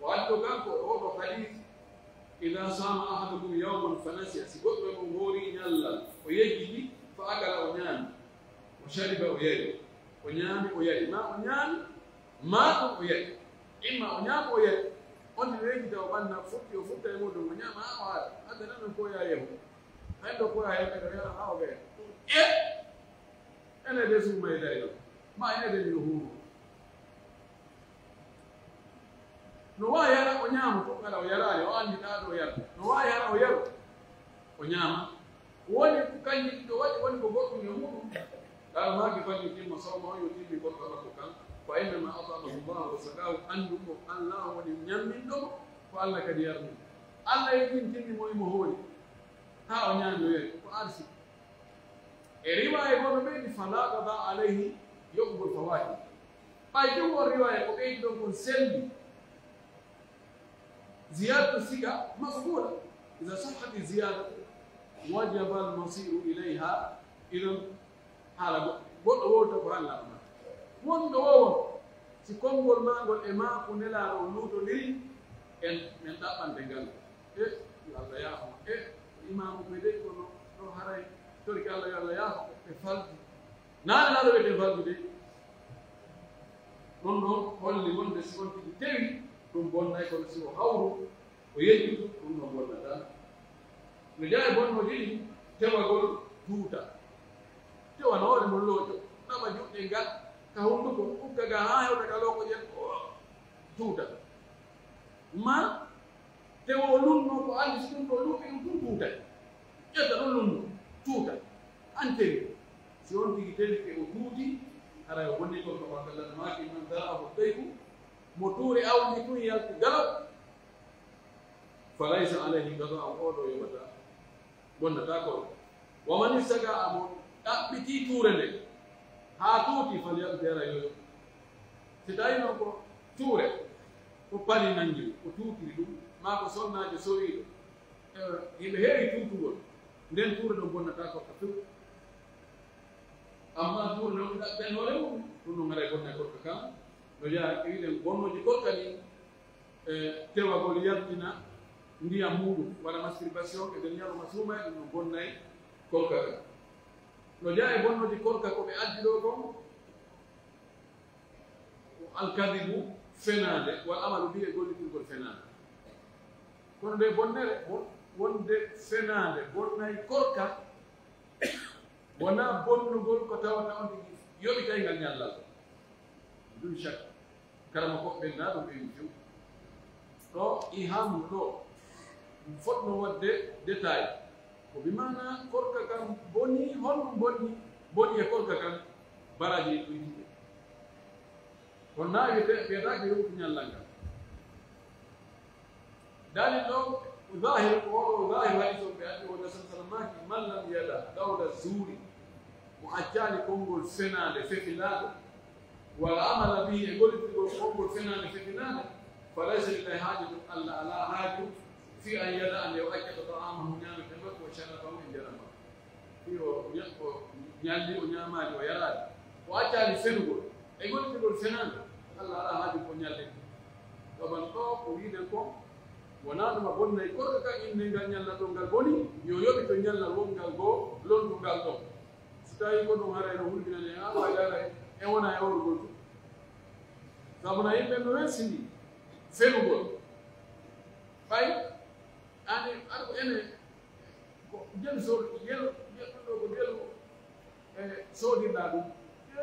O addi ɗoo kanko e oo ɗoo hadiis, idaa saama ahadukum yawman fa nasiya, si goɗɗo e mon hoori ñalla, o yejjiti, fa akala, o ñaami, wa shariba, o yari, o ñaami, o yari, maa o ñaami, maa ɗum o yari, imma o ñaami, o yari, on tigi yejjita, o ɓanna, futti, o futta e muɗum, o ñaama, haa o haara, adda nan on ko yaa yehu, hay ɗo ko yaa yehu, o yara haa o ɓeya. E Ene de suuma e dari ɗon. Ma ene de mino huuru. No waawi hara o ñaama fof kala o yaraali, o anndi ɗaa ɗo yarde. No waawi hara o yaru, o ñaama. Woni ko kanji ɗiɗo waɗi, woni ko goɗɗum e muɗum. Ɗaa maaki fal yutimma sawmahu, yo timmin korka makko kan. Fa innama at'amahu Allahu wa saqahu, anndu ko Allah woni ñamminɗo mo, ko Allah kadi yarni mo. Allah yejjintinni mo, imo hoori. Haa o ñaami o yari, ko arsi. E riwaaya goɗɗo ɓeydi, "Falaa qadaa alayhi", yoɓugol fawaaki. Ɓay ɗum on riwaaya ko ɓeydi ɗon kon selli. Ziyaadatu siga maqbuula. Iza sahhati ziyaadatu, wajaba al-masiiru ilayha. Iɗon haala goɗɗo, goɗɗo wowta ko hannga ɗum. Wonɗo wowon, si konngol maa ngol e maaku Nelaaɗo on luutondiri, en, men ɗaɓɓante ngal. E, yo Allah yaafo. E, imaamu ɓe dey kono ɗo haray torki Allah, yo Allah yaafo ɓe faldi. Naane naɗo ɓe faldi dey. Ɗum ɗon holli wonde si on tigi tewi, ɗum bonnay, kono si o hawru, o yejjitu, ɗum ɗon bonnataa. No jeyaa e bonnooji ɗin, tewagol tuuta. Tewa no hoore mum looƴo, naɓa juuɗe ngal ka hunduko, ukka ga haa hewta ka lookoƴel, o tuuta. Ma tewo o lunno ko anndi si ɗum ɗo luuɓi ɗum tun tuutay. Ƴetta ɗum lunno, tuuta. An tewi. Si on tigi tewi ke o tuuti, haray o bonni kon ko Allah maaki, "Man zara'ahu dayku", mo tuure awdi tun yalti galaw. Falaysa alayhi qadaa'un, oo ɗoo yoɓataa, bonnataa korka. Wa man istaqaa, mo ɗaɓɓitii tuure nden haa tuuti, falyaqdi, yo yoɓu. Si tawii non ko tuure, ko pali nangi, o tuutiri ɗum, maa ko sonnaajo sowiiɗo, e, hiɓe heewi tuutugol, nden tuure ɗon bonnataa korka few. Ammaa tuure non ɗaɓɓen hoore mum, ɗum non haray bonnay korka kan, no yaha, iɗen bonnooji korka ɗin, e, tewagol yaltina ndiyam muuɗum, waɗa masturbation e nder ñalawma suumayee, ɗum no bonnay korka kan. No jeyaa e bonnooji korka ko ɓe addi ɗoo kon, ko alkadibu, fenaande, wal amalu bihi, e gollitirgol fenaande. Kono nde bonnere, won-, wonde fenaande bonnay korka, wonaa bonnugol ko tawata on tigi yoɓitay ngal ñallal. Ɗum shak. Karamokooɓe ɓen, naa ɗum ɓe wi'i few. Ɗo, iham ɗo, ɗum fotno waɗde détail. Ko bi maanaa korka kan bonii, honɗum bonni, boni e korka kan, baraaji ɗi ɗum yiɗde. Kono naa wi'ete, ɓeyataake yonki ñallal ngal. Dalil ɗo, zahir, ko oɗo zahir hadis on ɓe addi, wonde sallallahu alaihi wasallam maaki, "Man lam yada qawla zuri", mo accaali konngol fenaande fefilaaɗo, wal amala bihi, e gollitirgol konngol fenaande fefilaaɗo, fa laysa lillahi haajatun, Allah alaa haaju, fi an yada, nde o accata ta'amahu, ñaamete makko, wa sharabahu, e njaram makko. Fii o ña-, o ñalli, o ñaamaali, o yaraali. O accaali fenugol, e gollitirgol fenaande, Alla alaa haaju ko ñalli. Saban ɗoo ko wi'uɗen kon, wonaa ɗun a bonnay korka kan innde ngal ñalla ɗon ngal boni, yo yoɓito ñallal wonngal goo lonndu ngal ɗon. Si tawii ko ɗun haray no hulɓinani en, a waawi haray e wona e horugol ɗun. Sabu na yimɓe no welsindii fenugol. Ɓay, ani, aɗa ko ene, ko jelu soodi, jelu, jelu ɗoo ko jelu, e, soodirɗaa ɗun. E,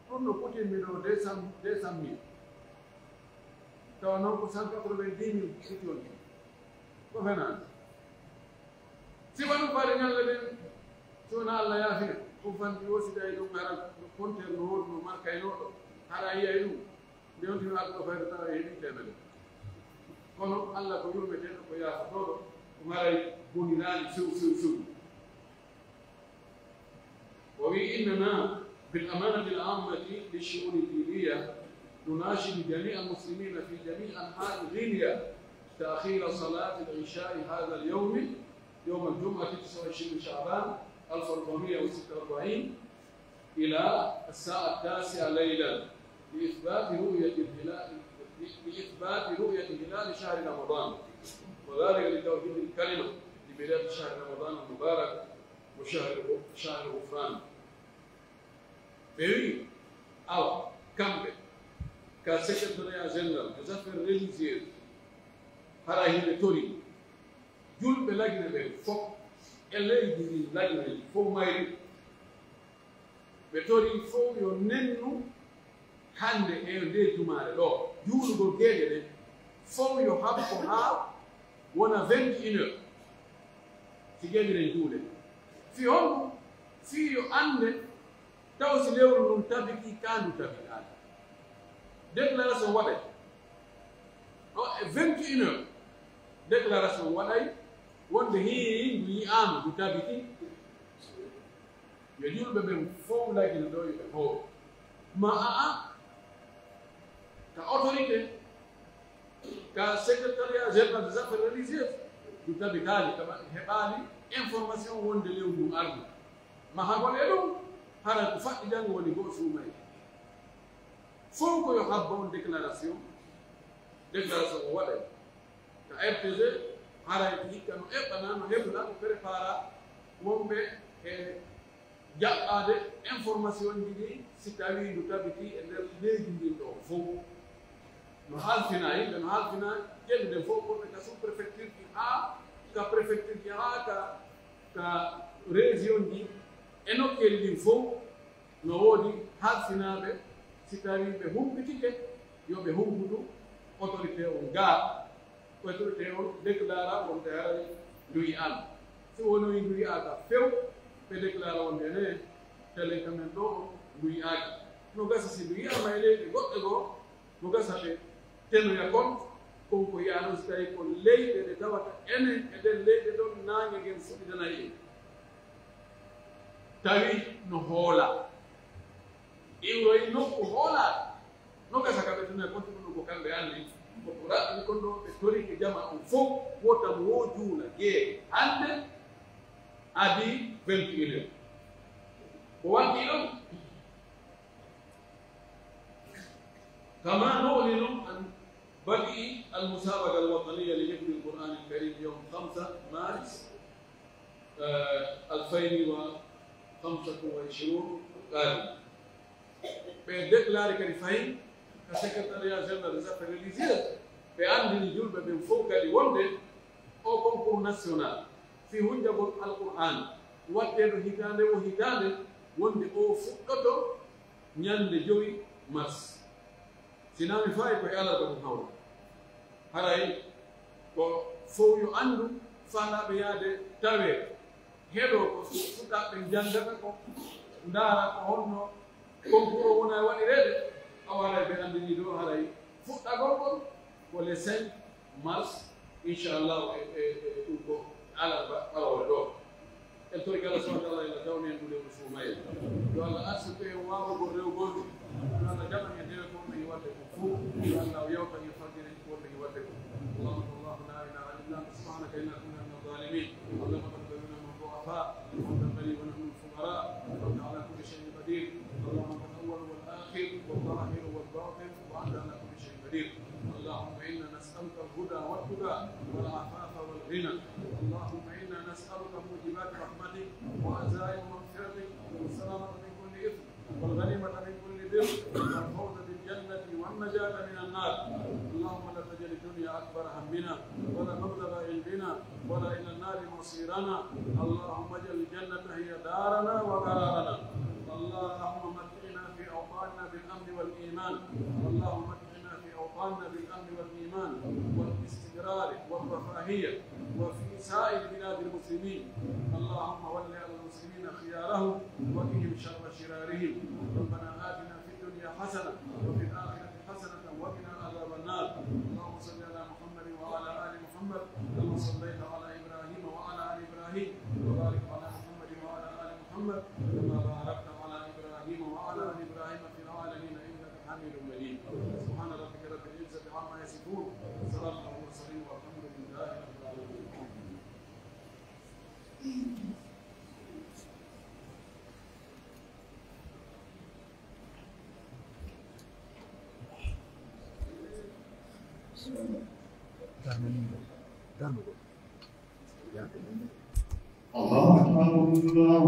ɗun no kutimmi ɗoo deux cents, deux cent mille. Tawa non ko cent quatre-vingt-dix mille foti on. Ko fenaande. Si wano faade ñalla ɗen, si wona Alla yaafina, ko fanti o si tawi ɗun hara compteur no woodi no markaynooɗo, hara yi'ay ɗun. Nde on tino arɗo fayde tawa e heɓii teemedere. Kono Alla ko yurmeteeɗo, ko yaafotooɗo, ko haray boniraali few, few, few. وإننا بالأمانة العامة للشؤون الدينية نناشد جميع المسلمين في جميع أنحاء غينيا تأخير صلاة العشاء هذا اليوم، يوم الجمعة تسعة وعشرين شعبان ألف وأربعمية وستة وأربعين، إلى الساعة التاسعة ليلا لإثبات رؤية الهلال، لإثبات رؤية هلال شهر رمضان، وذلك لتوحيد الكلمة لبداية شهر رمضان المبارك وشهر، شهر الغفران. Ɓe wi'i, awa, kamɓe, ka Secrétariat Général des Affaires Religieuses, hara hiɓe tori julɓe Lagine ɓen fow, e leydi ndin Lagine fow mayri, ɓe tori fow yo nennu hannde e ndee jumaare ɗoo, juulugol geeƴe ɗen, fow yo habbo haa wona vingt et une heures, si geeƴe ɗen juule. Fii honɗun? Fii yo annde taw si lewru ndun tabitii kaa ndu tabitaali. Déclaration waɗay. Ɗoo e vingt et une heures, déclaration waɗay wonde hii ndu yi'aama, ndu tabitii. Yo julɓe ɓen fow Lagine ɗoo yo ɓe hooru. Ma a, a, ka autorité, ka Secrétariat Général des Affaires Religieuses, ndu tabitaali, kama ɓe heɓaali information wonde lewru ndun ardu. Mahagol e ɗun, hara ko faɗɗi janngo woni go'o suumayee. Fow ko yo habbo on déclaration, déclaration o waɗay. Ka R T G, haray hikka no eɓɓanaa, no hebla, no prépara wonɓe e jaɓɓaade information ji ɗin, si tawii ndu tabitii e nder leydi ndin ɗoo fow. No halfinaa yimɓe, no halfinaa geɗe ɗen fow, wonɓe ka sous-préfecture ji haa ka préfecture ji, haa ka, ka région ji, e nokkeeli ɗin fow. No woodi halfinaaɓe, si tawii ɓe humpitike, yo ɓe humputu autorité on gaa, autorité on déclara wonde haray ndu yi'aama. Si wonii ndu yi'aaka few, ɓe déclara wonde ne, telen ka men ɗoo on ndu yi'aaka. No gasa si ndu yi'aama e leyɗe goɗɗe goo, no gasa ɓe tenoya kon, kon ko yi'aa non, si tawii ko leyɗe ɗe tawata enen e ɗen leyɗe ɗon naange ngen fuɗidanay en. Tawi no hoolaa, iwroyi nokku hoolaaɗo, no gasa ka ɓe tenoya kon, tuma ɗun ko kamɓe anndi. Ko ko raɓɓiɗi kon ɗoo, ɓe torike jamaa on fow, wota mo woo juula gee hannde adi vingt et une heures. Ko waɗɗii ɗon? كما نعلن عن بدء المسابقة الوطنية لحفظ القرآن الكريم يوم خمسة مارس، آه، ألفين وخمسة وعشرين القادم. Ɓe déclaré kadi fahin ka Secrétariat Général des Affaires Religieuses, ɓe anndini julɓe ɓen fow kadi wonde oo concours national fii hunjagol Alqur'aana waɗeteeɗo hitaande woo hitaande, wonde oo fuɗɗoto ñannde jowi mars. Si naa mi faayi ko e alarba ɗun hawra. Haray ko fow yo anndu faalaaɓe yaade tawee, heɗoo ko su-, suɓaaɓe ɓen janngata kon, ndaara ko honno concours on wona e waɗireede, awa haray ɓe anndinii ɗoo haray fuɗɗagol ngol ko le cinq mars, inchallahu, e, e, e ɗun ko alarba ɓawore ɗoo. En torike Allah subhanahu wa ta'ala, yo Allah dawnu en ndu lewru suumayee. Yo Allah arsuku en waawugol rewugol ndu. Yo Allah jaɓan en dewe ko wonɓe e waɗde kon fow. Yo Allah yawtan en fajjireeji ko wonɓe e waɗde kon. اللهم أنت الله لا إله إلا أنت سبحانك إنا كنا من الظالمين. اللهم أنت ولينا ونحن الضعفاء، وأنت الغني ونحن الفقراء، وأنت على كل شيء قدير. اللهم الظاهر والباطن وأنت على كل شيء قدير. اللهم إنا نسألك الهدى والتقى والعفاف والغنى. اللهم إنا نسألك موجبات رحمتك وعزائم مغفرتك والسلامة من كل إثم والغنيمة من كل بر والفوز بالجنة والنجاة من النار. اللهم لا تجعل الدنيا أكبر همنا ولا مبلغ علمنا ولا إلى النار مصيرنا. اللهم اجعل الجنة هي دارنا وقرارنا. اللهم متعنا في أوطاننا بالأمن والإيمان. اللهم متعنا في أوطاننا بالأمن والإيمان والاستقرار والرفاهية وفي سائر بلاد المسلمين. اللهم ول على المسلمين خيارهم وقهم شر شرارهم. ربنا آتنا في الدنيا حسنة وفي الآخرة حسنة وقنا عذاب النار. اللهم صل على محمد وعلى آل محمد كما صليت على إبراهيم وعلى آل إبراهيم، وبارك على محمد وعلى آل محمد كما باركت على إبراهيم وعلى آل إبراهيم في العالمين إنك حميد مجيد. سبحان ربك رب العزة عما يصفون، وسلام على المرسلين والحمد لله رب العالمين. الله أكبر، الله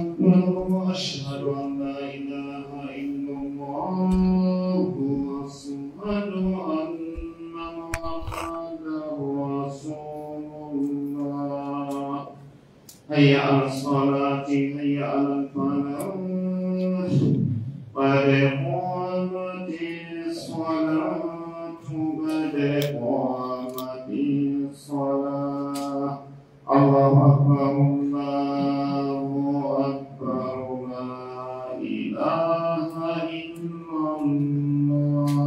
أكبر، أشهد أن لا إله إلا الله، أشهد أن محمدا رسول الله. حي على الصلاة، حي على الفلاح، قد قامت الصلاة، قد قامت الصلاة. الله أكبر، الله أكبر، لا إله إلا الله.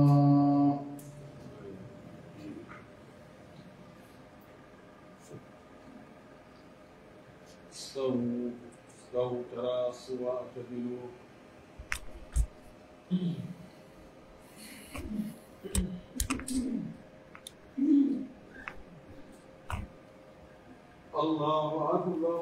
استووا، استووا، تراصوا واعتدلوا. الله أكبر.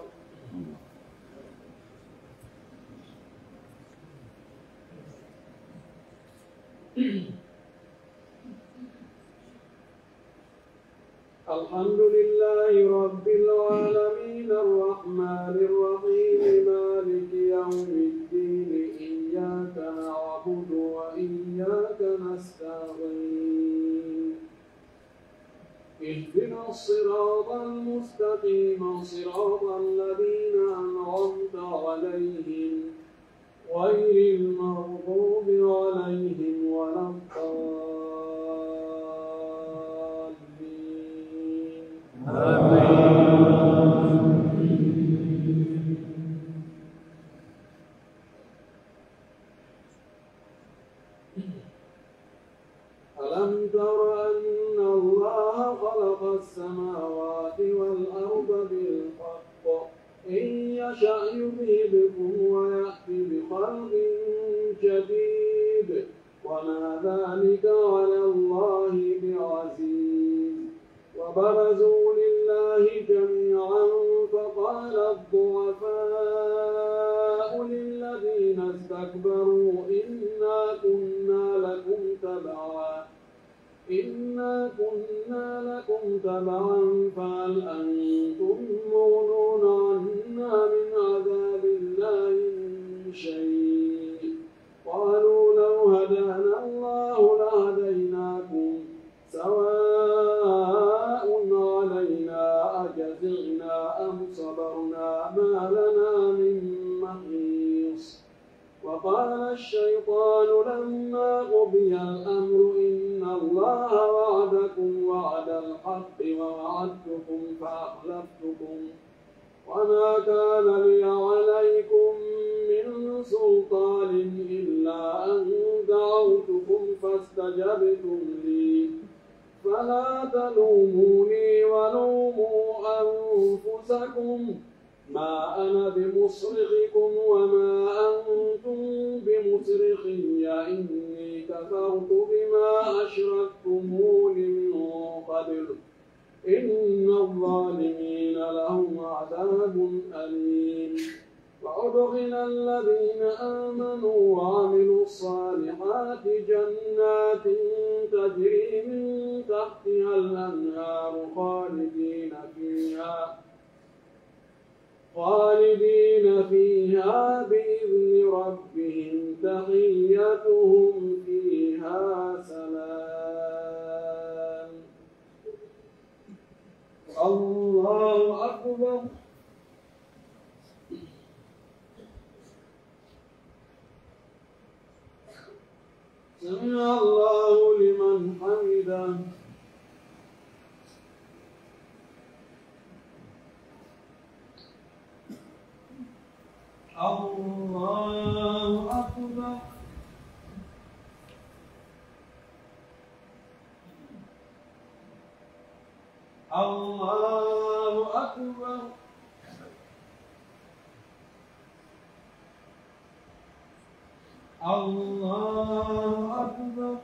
الحمد لله رب العالمين، الرحمن الرحيم، مالك يوم الدين، إياك نعبد وإياك نستعين. اهدنا الصراط المستقيم، صراط الذين أنعمت عليهم، غير المغضوب عليهم ولا الضالين. آمين. ألم تر أن الله خلق السماوات والأرض بالحق إن يشأ يذهبكم ويأت بخلق جديد وما ذلك على الله بعزيز. وبرزوا لله جميعا فقال الضعفاء للذين استكبروا إنا كنا لكم تبعا إنا كنا لكم تبعا فهل أنتم مغنون عنا من عذاب الله من شيء؟ قالوا لو هدانا الله لهديناكم سواء علينا أجزعنا أم صبرنا ما لنا من محيص. وقال الشيطان لما قضي الأمر إن الله وعدكم وعد الحق ووعدتكم فأخلفتكم وما كان لي عليكم من سلطان إلا أن دعوتكم فاستجبتم لي فلا تلوموني ولوموا أنفسكم ما أنا بمصرخكم وما أنتم بمصرخي إني كفرت بما أشركتمون من قبل إن الظالمين لهم عذاب أليم. وأدخل الذين آمنوا وعملوا الصالحات جنات تجري من تحتها الأنهار خالدين فيها، خالدين فيها بإذن ربهم تحيتهم فيها سلام. الله أكبر. سمع الله لمن حمده. الله أكبر. الله أكبر. الله أكبر.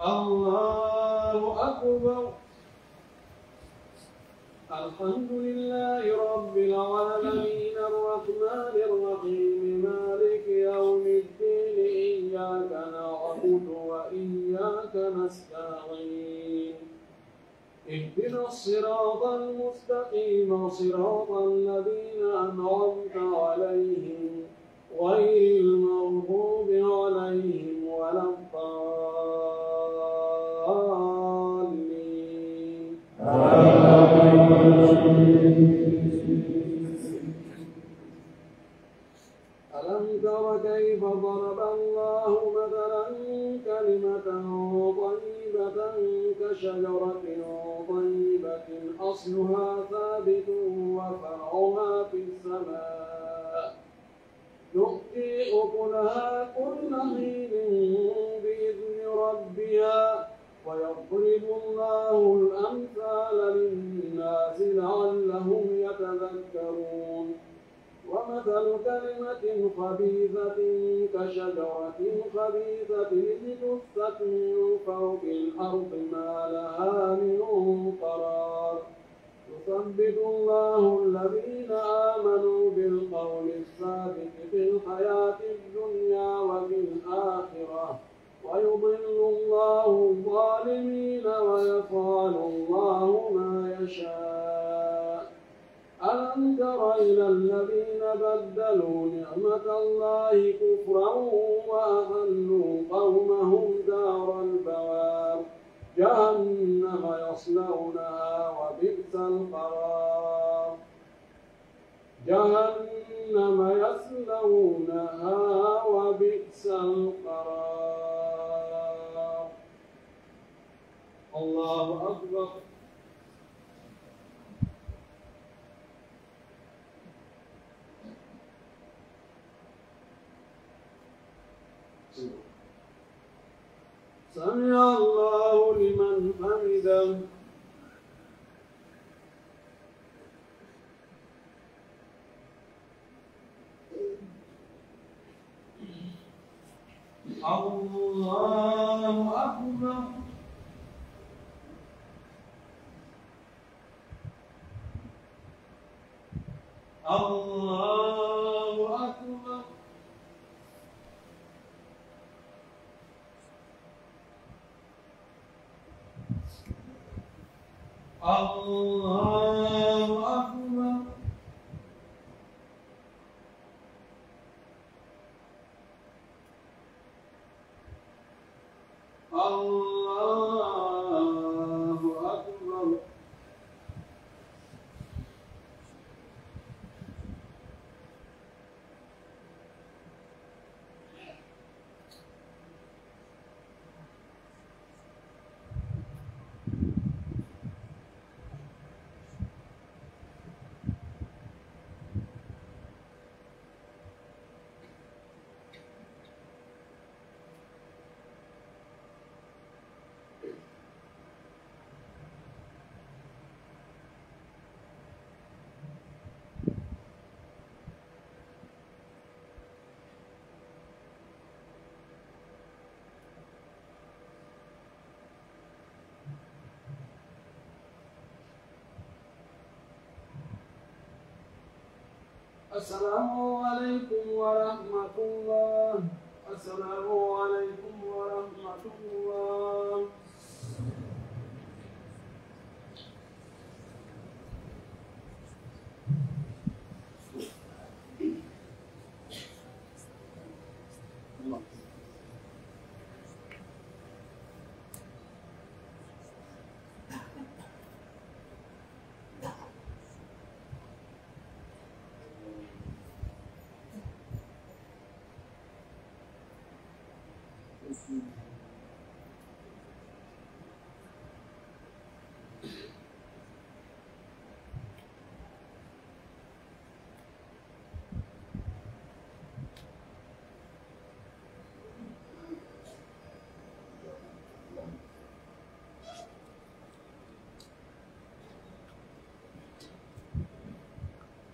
الله أكبر. الحمد لله رب العالمين، الرحمن الرحيم، مالك يوم الدين، إياك نعبد وإياك نستعين. اهدنا الصراط المستقيم، صراط الذين أنعمت عليهم، غير المغضوب عليهم ولا الضالين. آمين. ألم تر كيف ضرب الله مثلا كلمة طيبة كشجرة طيبة أصلها ثابت وفرعها في السماء، تؤتي أكلها كل حين بإذن ربها، ويضرب الله الأمثال للناس لعلهم يتذكرون. ومثل كلمة خبيثة كشجرة خبيثة اجتثت من فوق الأرض ما لها من قرار. يثبت الله الذين آمنوا بالقول الثابت في الحياة الدنيا وفي الآخرة، ويضل الله الظالمين ويفعل الله ما يشاء. ألم تر إلى الذين بدلوا نعمة الله كفرا وأحلوا قومهم دار البوار، جهنم يصلونها وبئس القرار. جهنم يصلونها وبئس القرار. الله أكبر. سمع الله لمن حمده. الله أكبر. الله أكبر. الله أكبر. الله أكبر. السلام عليكم ورحمة الله. السلام عليكم ورحمة الله.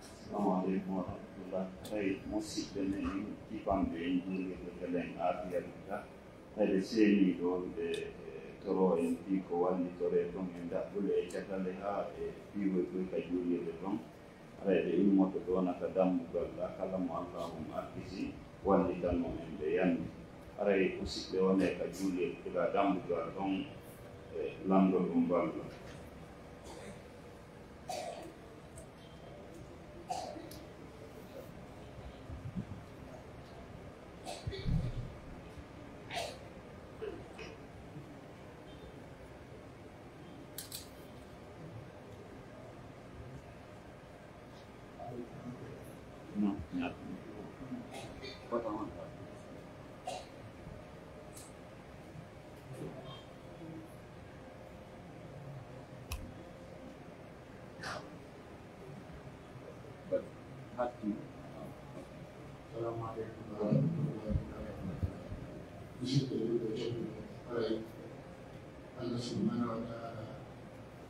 Assalamu aleykum wa rahmatullah. Tawi musidɓe men en, jipanɓe en, juulirde felen aafiyarde ka. Eɓe seeni ɗo, ɓe, eh, toro en fii ko wallitoree ton e ndaɓɓule e catale haa e piiwoy koy ka juulirde ton. Haray ɓe immoto ɗo nata dambugal ɗa, kala mo Allaahu on artisi, wallitan on en ɓe yandi. Haray musidɓe wonee ka juulirde ka dambugal ɗon, eh, lanndo ɗum balla. Assalamu aleykum wa rahmatullahi wa barakatuh. Musidɓe julɓe tedduɓe, haray Allah subhanahu wa ta'ala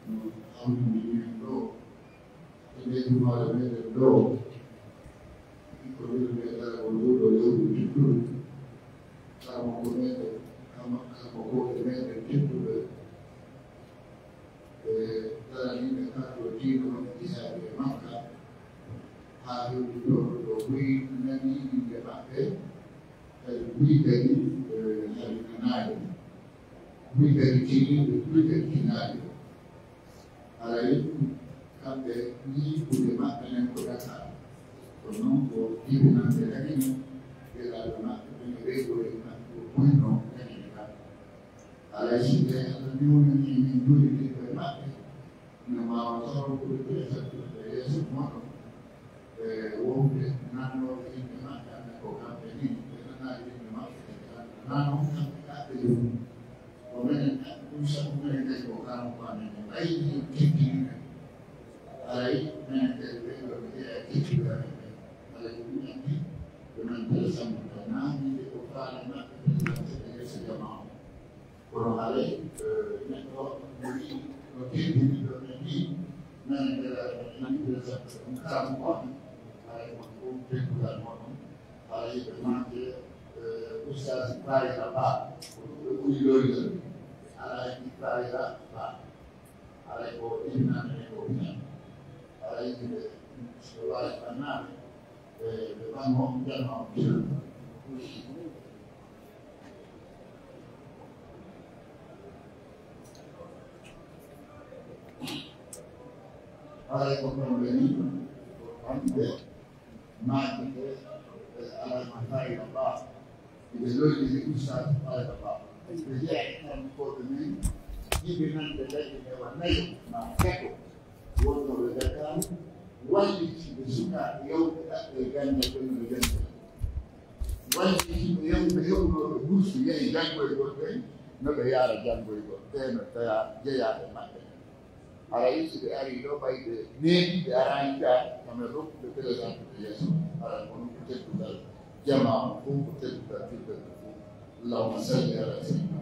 no hawrindini en ɗo e nder jumaare meɗen ɗo, ko wiyetee daragol nguu ɗoo lewru tedduɗo. Karamoko meɗen, kama-, karamokooɓe meɗen tedduɓe, ɓe daraniiɓe ka to diina woni jihaadi e Makka, haa hewti ɗo, ɗo buy nani innde maɓɓe, kadi buy kadi, eh, halinanaade, buy kadi tiniiɓe, buy kadi tinaaɓe. Haray kamɓe nii kuuɗe maɓɓe nen ko Dakar. Kono noon ko jibinande kadi no geɗalɓe maɓɓe ɓen e ɓeynguure maɓɓe ko buy no kadi e maɓɓe. Haray si tawii Alla newnanii min juulidinɓe e maɓɓe, min waawa torrude ɓe e sattude yeeso mooɗon. E wonɓe nannooɓe innde maɓɓe, annda ko kamɓe nii, ɓe nanaali innde maɓɓe, ɓe anndanaa non kamɓe kaɓɓe ɗum. Ko menen kaɓɓe ɗum, sabu menen kadi ko karamoko amen, en ɓayri en teddini men. Haray menen kadi ɓee ɗoo ɓe jeyaa e tedduɓe amen ɓen. Haray ko ɗum addi ɓe man tele sambude, naa wiide ko faale maɓɓe, présenté ɓe yeeso jamaa on. Kono haray, eh, neɗɗo no wi'i no teddini ɗo men nii, menen kadi aɗa yiɗi présenté ɗum karamoko amen. Haray ko ɗum teddugal mooɗon. Haray ɓe maande, eh, Ustaas Bayra Ba, ko ɗum ɓe ɓuri loyde. Alhaji Bayra Ba. Haray ko ibnaaɓe ɓe ko wi'a. Haray ɓe, ɓe waawi bannaaɓe, ɓe, ɓe ɓango jama on. Haray ko ɗum ɓe ni, ko kamɓe maaki ɓe, ɓe alaa ma fayda ba. Ɓe loydi ni Ustaas fayda ba. Ɓe jeyaa e karamokooɓe men, jibinande leyɗe ɗe wa nayo ma tato. Wonnooɓe Dakar, wallitiiɓe sukaaɓe yawɓe ɗaɓɓe gannde ɓe no ɓe janngi. Wallitiiɓe yawɓe heɓunooɓe bursu yahi janngoygol ɓen, no ɓe yaara janngoygol. Ɓe no jeyaa, jeyaa e maɓɓe. Haray si ɓe arii ɗoo, ɓay ɓe neeɓii, ɓe araani ka, kamɓe ɗoo ɓe présenté ɓe yeeso. Haray ko ɗum ko teddugal jamaa on fof, ko teddugal julɓe ɓen fof. Allahumma salli ala sayyidina